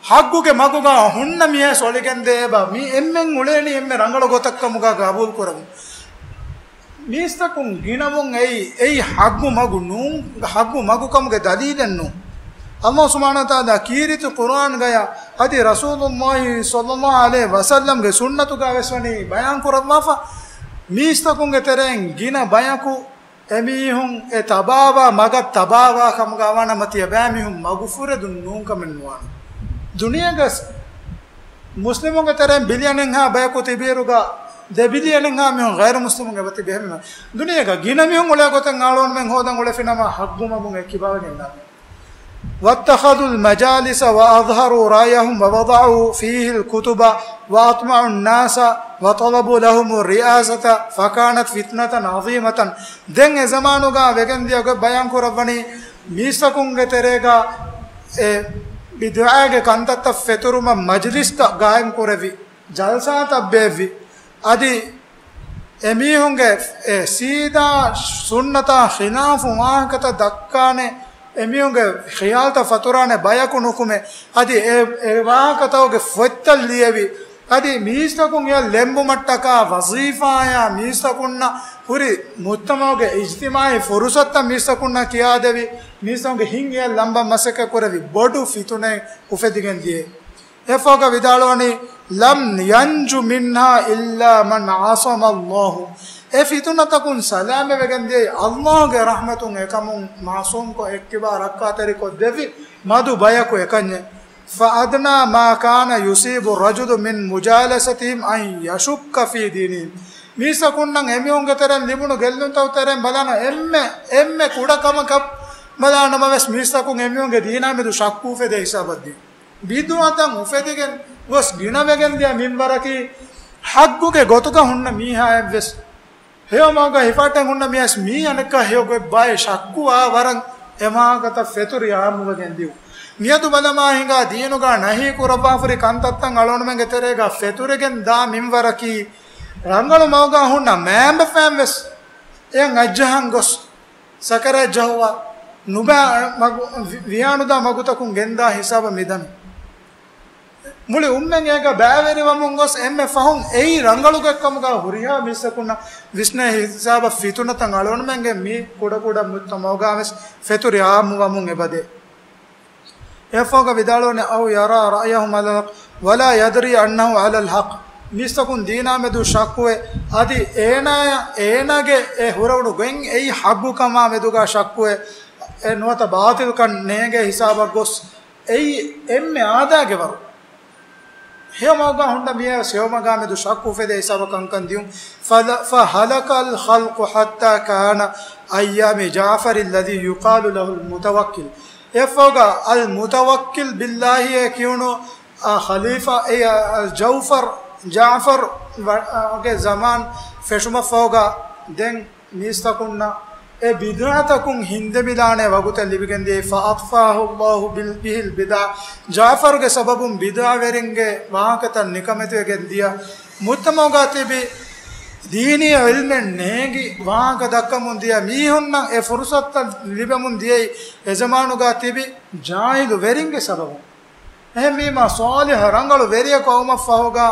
ޙައްޤުގެ މަގުގަ ހުންނަ މީހާ ސޮޅިގެންދޭ އެބަ، މި އެންމެން އުޅޭނީ އެންމެ ރަނގަޅު ގޮތަށްކަމުގަ ގަބޫލުކުރަމުން. މީސްތަކުން ގިނަވުން އެއީ، އެއީ ޙައްޤު މަގު ނޫން، ޙައްޤު މަގުކަމުގެ ދަލީލެއް ނޫން. ﷲ ސުބްޙާނަހޫ ވަތަޢާލާ ކީރިތި ޤުރުއާންގަޔަށް އަދި ރަސޫލުﷲ ޞައްލަﷲ ޢަލައިހި ވަސައްލަމްގެ ސުންނަތުގަ ވެސް ވަނީ ބަޔާން ކުރައްވާފަ، މީސްތަކުންގެ ތެރެއިން ގިނަ ބަޔަކު އެމީހުން އެ ތަބާވާ މަގަށް ތަބާވާ ކަމުގަ ވާނަމަ ތިޔަބައިމީހުން މަގުފުރެދުން ނޫންކަމެއް ނުވާނެ. ދުނިޔޭގަ މުސްލިމުންގެ ތެރެއިން ބިލިއަނެއްހާ ބަޔަކު ތިބިއިރުގަ ދެ ބިލިއަނެއްހާ މީހުން ޣައިރު މުސްލިމުން އެބަތިބި އެހެންވީމަ، ދުނިޔޭގަ ގިނަ މީހުން އުޅޭ ގޮތެއް އަޅުގަނޑުމެން ހޯދަން އުޅެފިނަމަ ހައްގު މަގުން އެ ކިބައިގެން ދާނެ. واتخذوا المجالس وأظهروا رأيهم ووضعوا فيه الكتب وأطمعوا الناس وطلبوا لهم الرئاسة فكانت فتنة عظيمة. ދެން އެ ޒަމާނުގަ ވެގެންދިޔަ ގޮތް ބަޔާން ކުރައްވަނީ، މީސްތަކުންގެ ތެރޭގަ އެ ބިދުޢާގެ ކަންތައްތައް ފެތުރުމަށް މަޖިލިސްތައް ގާއިމް ކުރެވި، ޖަލްސާތައް ބޭއްވި، އަދި އެމީހުންގެ އެ ސީދާ ސުންނަތާ ޚިލާފު ވާހަކަތައް ދައްކާނެ، އެމީހުންގެ ޚިޔާލްތައް ފަތުރާނެ ބަޔަކު ނުކުމެ، އަދި އެ، އެ ވާހަކަތަކުގެ ފޮތްތައް ލިޔެވި، އަދި މީސްތަކުން އެޔަށް ލެނބުމަށްޓަކާ ވަޒީފާއާ މީސްތަކުންނަށް ހުރި މުޖްތަމަޢުގެ އިޖްތިމާޢީ ފުރުޞަތުތައް މީސްތަކުންނަށް ކިޔާދެވި، މީސްތަކުންގެ ހިތް އެޔަށް ލަނބަން މަސައްކަތް ކުރެވި ބޮޑު ފިތުނައެއް އުފެދިގެން ދިޔަ. އެއަށްފަހުގަ ވިދާޅުވަނީ، لم ينج منها إلا من عصمه الله. އެ ފިތުނަތަކުން ސަލާމަތްވެގެން ދިޔައީ ﷲގެ ރަޙްމަތުން އެކަމުން މަޢުޞޫމްކޮށް އެއްކިބާ ރައްކާތެރިކޮށްދެއްވި މަދު ބަޔަކު އެކަންޏެއް. فأدنى ما كان يصيب الرجل من مجالستهم أن يشك في دينهم. މީސްތަކުންނަށް އެމީހުންގެ ތެރެއިން ލިބުނު ގެއްލުންތަކުގެ ތެރެއިން ބަލާނަ އެންމެ، އެންމެ ކުޑަ ކަމަކަށް ބަލާނަމަވެސް މީސްތަކުން އެމީހުންގެ ދީނާ މެދު ޝައްކު އުފެދޭ ހިސާބަށް ދިޔަ. ބިދުޢަތައް އުފެދިގެން ގޮސް ގިނަވެގެން ދިޔަ މިންވަރަކީ ޙައްޤުގެ ގޮތުގަ ހުންނަ މީހާއެއްވެސް ހެޔޮ މަގުގަ ހިފަހައްޓަން ހުންނަ މީހާވެސް މީ އަނެއްކާ ހެޔޮ ގޮތް ބައެއް ޝައްކުވާ ވަރަށް އެ ވާހަކަތައް ފެތުރި އާއްމުވެގެން ދިޔުން. މިއަދު ބަލަމާ ހިނގާ ދީނުގަ ނަހީ ކުރައްވާފަހުރި ކަންތައްތައް އަޅުގަނޑުމެންގެ ތެރޭގަ ފެތުރިގެން ދާ މިންވަރަކީ ރަނގަޅު މަގުގަ ހުންނަ މައިންބަފައިންވެސް އެޔަށް އަތްޖަހަން ގޮސް ސަކަރާތް ޖަހުވާ ނުބައި މަގު، ވި، ވިޔާނުދާ މަގުތަކުން ގެންދާ ހިސާބަށް މިދަނީ. މުޅި އުއްމަތް އޭގަ ބައިވެރިވަމުން ގޮސް އެންމެ ފަހުން އެއީ ރަނގަޅު ގޮތްކަމުގަ ހުރިހާ މީސްތަކުންނަށް ވިސްނޭ ހިސާބަށް ފިތުނަތައް އަޅުގަނޑުމެންގެ މި ކުޑަކުޑަ މުޖްތަމަޢުގަވެސް ފެތުރި އާއްމުވަމުން އެބަދޭ. އެއަށްފަހުގަ ވިދާޅުވަނީ، أو يرى رأيه على الحق ولا يدري أنه على الحق. މީސްތަކުން ދީނާ މެދު ޝައްކުވެ، އަދި އޭނާޔަށް، އޭނާގެ އެ ހުރެވުނު ގޮތް އެއީ ޙައްޤުކަމާ މެދުގަ ޝައްކުވެ، އެ ނުވަތަ ބާޠިލްކަން ނޭނގޭ ހިސާބަށް ގޮސް، އެއީ އެންމެ އާދައިގެ ވަރު. ހެޔޮ މަގުގަ ހުންނަ މީހާވެސް ހެޔޮ މަގާ މެދު ޝައްކު އުފެދޭ ހިސާބަށް ކަންކަން ދިޔުން. فل، فهلك الخلق حتى كان أيام جعفر الذي يقال له المتوكل. އެއަށްފަހުގަ އަލް މުތަވައްކިލް ބިއްލާހިއޭ ކިޔުނު، އާ، ޚަލީފާ، އެ، އާ، ޖައުފަރް، ޖާފަރް ވަ، އާ، ގެ ޒަމާން ފެށުމަށްފަހުގަ ދެން މީސްތަކުންނަށް އެ ބިދުޢަތަކުން ހިންދެމިލާނެ ވަގުތެއް ލިބިގެން ދިޔައީ، فأطفاه الله بال، به البدع. ޖާފަރުގެ ސަބަބުން ބިދުޢަވެރިންގެ ވާހަކަތައް ނިކަމެތިވެގެން ދިޔަ. މުޖްތަމަޢުގަ ތިބި ދީނީ ޢިލްމެއް ނޭނގި ވާހަކަ ދައްކަމުން ދިޔަ މީހުންނަށް އެ ފުރުޞަތުތައް ލިބެމުން ދިޔައީ، އެ ޒަމާނުގަ ތިބި ޖާހިލު ވެރިންގެ ސަބަބުން. އެހެންވީމާ، ޞާލިޙު ރަނގަޅު ވެރިޔަކު އައުމަށްފަހުގަ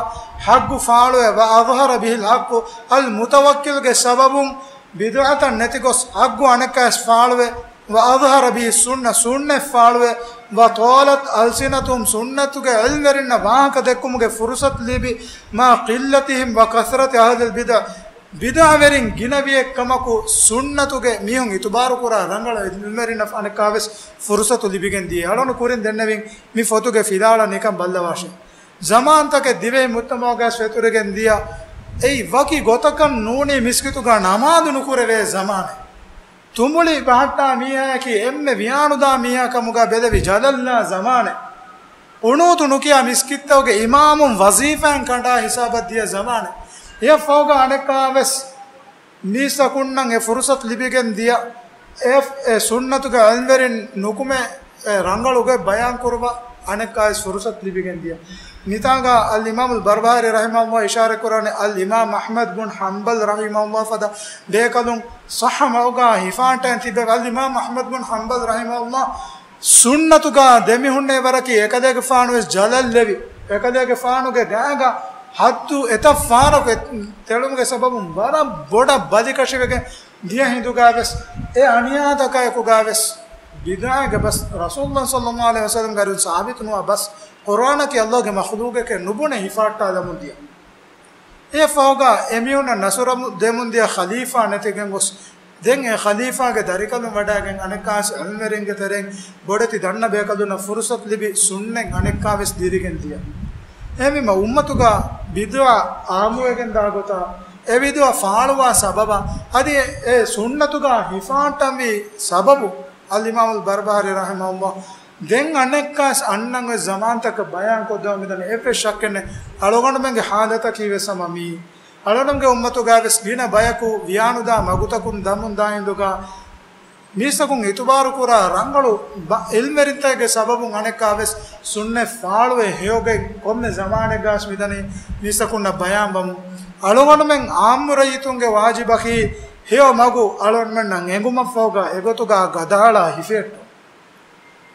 ޙައްޤު ފާޅުވެ، وأظهر به الحق، އަލް މުތަވައްކިލްގެ ސަބަބުން ބިދުޢަތައް ނެތިގޮސް ޙައްޤު އަނެއްކާވެސް ފާޅުވެ، وأظهر به السنة، ސުންނަތް ފާޅުވެ، وطالت ألسنتهم، ސުންނަތުގެ ޢިލްމުވެރިންނަށް ވާހަކަ ދެއްކުމުގެ ފުރުޞަތު ލިބި، مع قلتهم وكثرة أهل البدع، ބިދުޢަވެރިން ގިނަވިއެއްކަމަކު، ސުންނަތުގެ މީހުން އިތުބާރުކުރާ ރަނގަޅު ޢިލްމުވެރިންނަށް އަނެއްކާވެސް ފުރުޞަތު ލިބިގެން ދިޔަ. އަޅުގަނޑު ކުރިން ދެންނެވިން މި ފޮތުގެ ފިލާވަޅަށް ނިކަން ބައްލަވާށޭ. ޒަމާންތަކެއް ދިވެހި މުޖްތަމަޢުގައި ފެތުރިގެން ދިޔަ. އެއީ ވަކި ގޮތަކަށް ނޫނީ މިސްކިތުގަ ނަމާދު ނުކުރެވޭ ޒަމާނެއް. ތުނބުޅި ބަހައްޓާ މީހާއަކީ އެންމެ ވިޔާނުދާ މީހާ ކަމުގަ ބެލެވި ޖަލަށްލާ ޒަމާނެއް. ޤުނޫތު ނުކިޔާ މިސްކިތްތަކުގެ އިމާމުން ވަޒީފާއިން ކަނޑާ ހިސާބަށް ދިޔަ ޒަމާނެއް. އެއަށްފަހުގަ އަނެއްކާވެސް މީސްތަކުންނަށް އެ ފުރުޞަތު ލިބިގެން ދިޔަ، އެ، އެ ސުންނަތުގެ ޢިލްމުވެރިން ނުކުމެ، އެ ރަނގަޅު ގޮތް ބަޔާން ކުރުވާ އަނެއްކާވެސް ފުރުޞަތު ލިބިގެން ދިޔަ. މިތާނގަ އަލް އިމާމުލް ބަރްބަހާރީ ރަޙިމަހުﷲ އިޝާރަތް ކުރާނެ، އަލް އިމާމް އަޙްމަދު ބުން ޙަންބަލް ރަޙިމަހުﷲ ފަދަ ބޭކަލުން ޞައްޙަ މަގުގަ ހިފާންޓައިން ތިއްބެވި. އަލް އިމާމް އަޙްމަދު ބުން ޙަންބަލް ރަޙިމަހުﷲ ސުންނަތުގަ ދެމިހުންނެވި ވަރަކީ އެކަލޭގެފާނުވެސް ޖަލަށްލެވި، އެކަލޭގެފާނުގެ ގާގަ ހައްދު އެތައް ފަހަރަކު އެ، ތެޅުމުގެ ސަބަބުން ވަރަށް ބޮޑަށް ބަލިކަށިވެގެން ދިޔަ ހިނދުގަވެސް، އެ އަނިޔާތަކާއެކުގަވެސް ބިދުޢާގެ ބަސް ރަސޫލުﷲ ޞައްލަﷲ ޢަލައިހި ވަސައްލަމްގެ އަރިހުން ސާބިތު ނުވާ ބަސް ޤުރްއާނަކީ ﷲގެ މަޚްލޫޤެކޭ ނުބުނެ ހިފާއްޓާލަމުން ދިޔަ. އެއަށްފަހުގަ އެމީހުންނަށް ނަޞްރު ދެމުން ދިޔަ ޚަލީފާ ނެތިގެން ގޮސް، ދެން އެ ޚަލީފާގެ ދަރިކަލުން ވަޑައިގެން އަނެއްކާވެސް ޢިލްމުވެރިންގެ ތެރެއިން ބޮޑެތި ދަންނަ ބޭކަލުންނަށް ފުރުޞަތު ލިބި ސުންނަތް އަނެއްކާވެސް ދިރިގެން ދިޔަ. އެހެންވީމަ އުއްމަތުގަ ބިދުޢާ ޢާއްމުވެގެން ދާ ގޮތަށް، އެ ބިދުޢާ ފާޅުވާ ސަބަބަށް، އަދި އެ ސުންނަތުގަ ހިފާއްޓަންވީ ސަބަބު، އަލްއިމާމުލް ބަރްބަހާރީ ރަޙިމަހުﷲ ދެން އަނެއްކާވެސް އަންނަން އޮތް ޒަމާންތަކަށް ބަޔާން ކޮށްދެމުން މިދަނީ. އެއްވެސް ޝައްކެއް ނެތް. އަޅުގަނޑުމެންގެ ޙާލަތަކީ ވެސް ހަމަ މިއީ. އަޅުގަނޑުމެންގެ އުއްމަތުގައިވެސް ގިނަ ބަޔަކު ވިޔާނުދާ މަގުތަކުން ދަމުން ދާ ހިނދުގަ، މީސްތަކުން އިތުބާރު ކުރާ ރަނގަޅު ބަ-، ޢިލްމުވެރިންތަކެއްގެ ސަބަބުން އަނެއްކާވެސް ސުންނަތް ފާޅުވެ ހެޔޮގޮތް ކޮންމެ ޒަމާނެއްގަސް މިދަނީ މީސްތަކުންނަށް ބަޔާންވަމުން. އަޅުގަނޑުމެން ޢާއްމު ރައްޔިތުންގެ ވާޖިބަކީ ހެޔޮ މަގު އަޅުގަނޑުމެންނަށް އެނގުމަށްފަހުގަ އެގޮތުގަ ގަދައަޅާ ހިފެހެއްޓުން.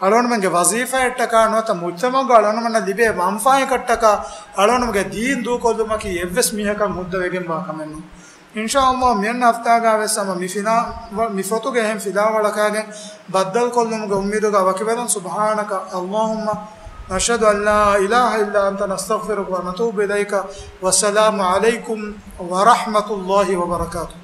އަޅުގަނޑުމެންގެ ވަޒީފާއަށްޓަކާ ނުވަތަ މުޖްތަމަޢުގަ އަޅުގަނޑުމެންނަށް ލިބޭ މަންފާއެއްޓަކާ އަޅުގަނޑުމެންގެ ދީން ދޫކޮށްލުމަކީ އެއްވެސް މީހަކަށް ހުއްދަވެގެންވާ ކަމެއް ނޫން. އިންޝާﷲ މިއަންނަ ހަފްތާގަ ވެސް ހަމަ މި ފިލާ-، މި ފޮތުގެ އެހެން ފިލާވަޅަކާގެން ބައްދަލުކޮށްލުމުގެ އުއްމީދުގަ ވަކިވެލަން. سبحانك اللهم، نشهد أن لا إله إلا أنت، نستغفرك ونتوب إليك. والسلام عليكم ورحمة الله وبركاته.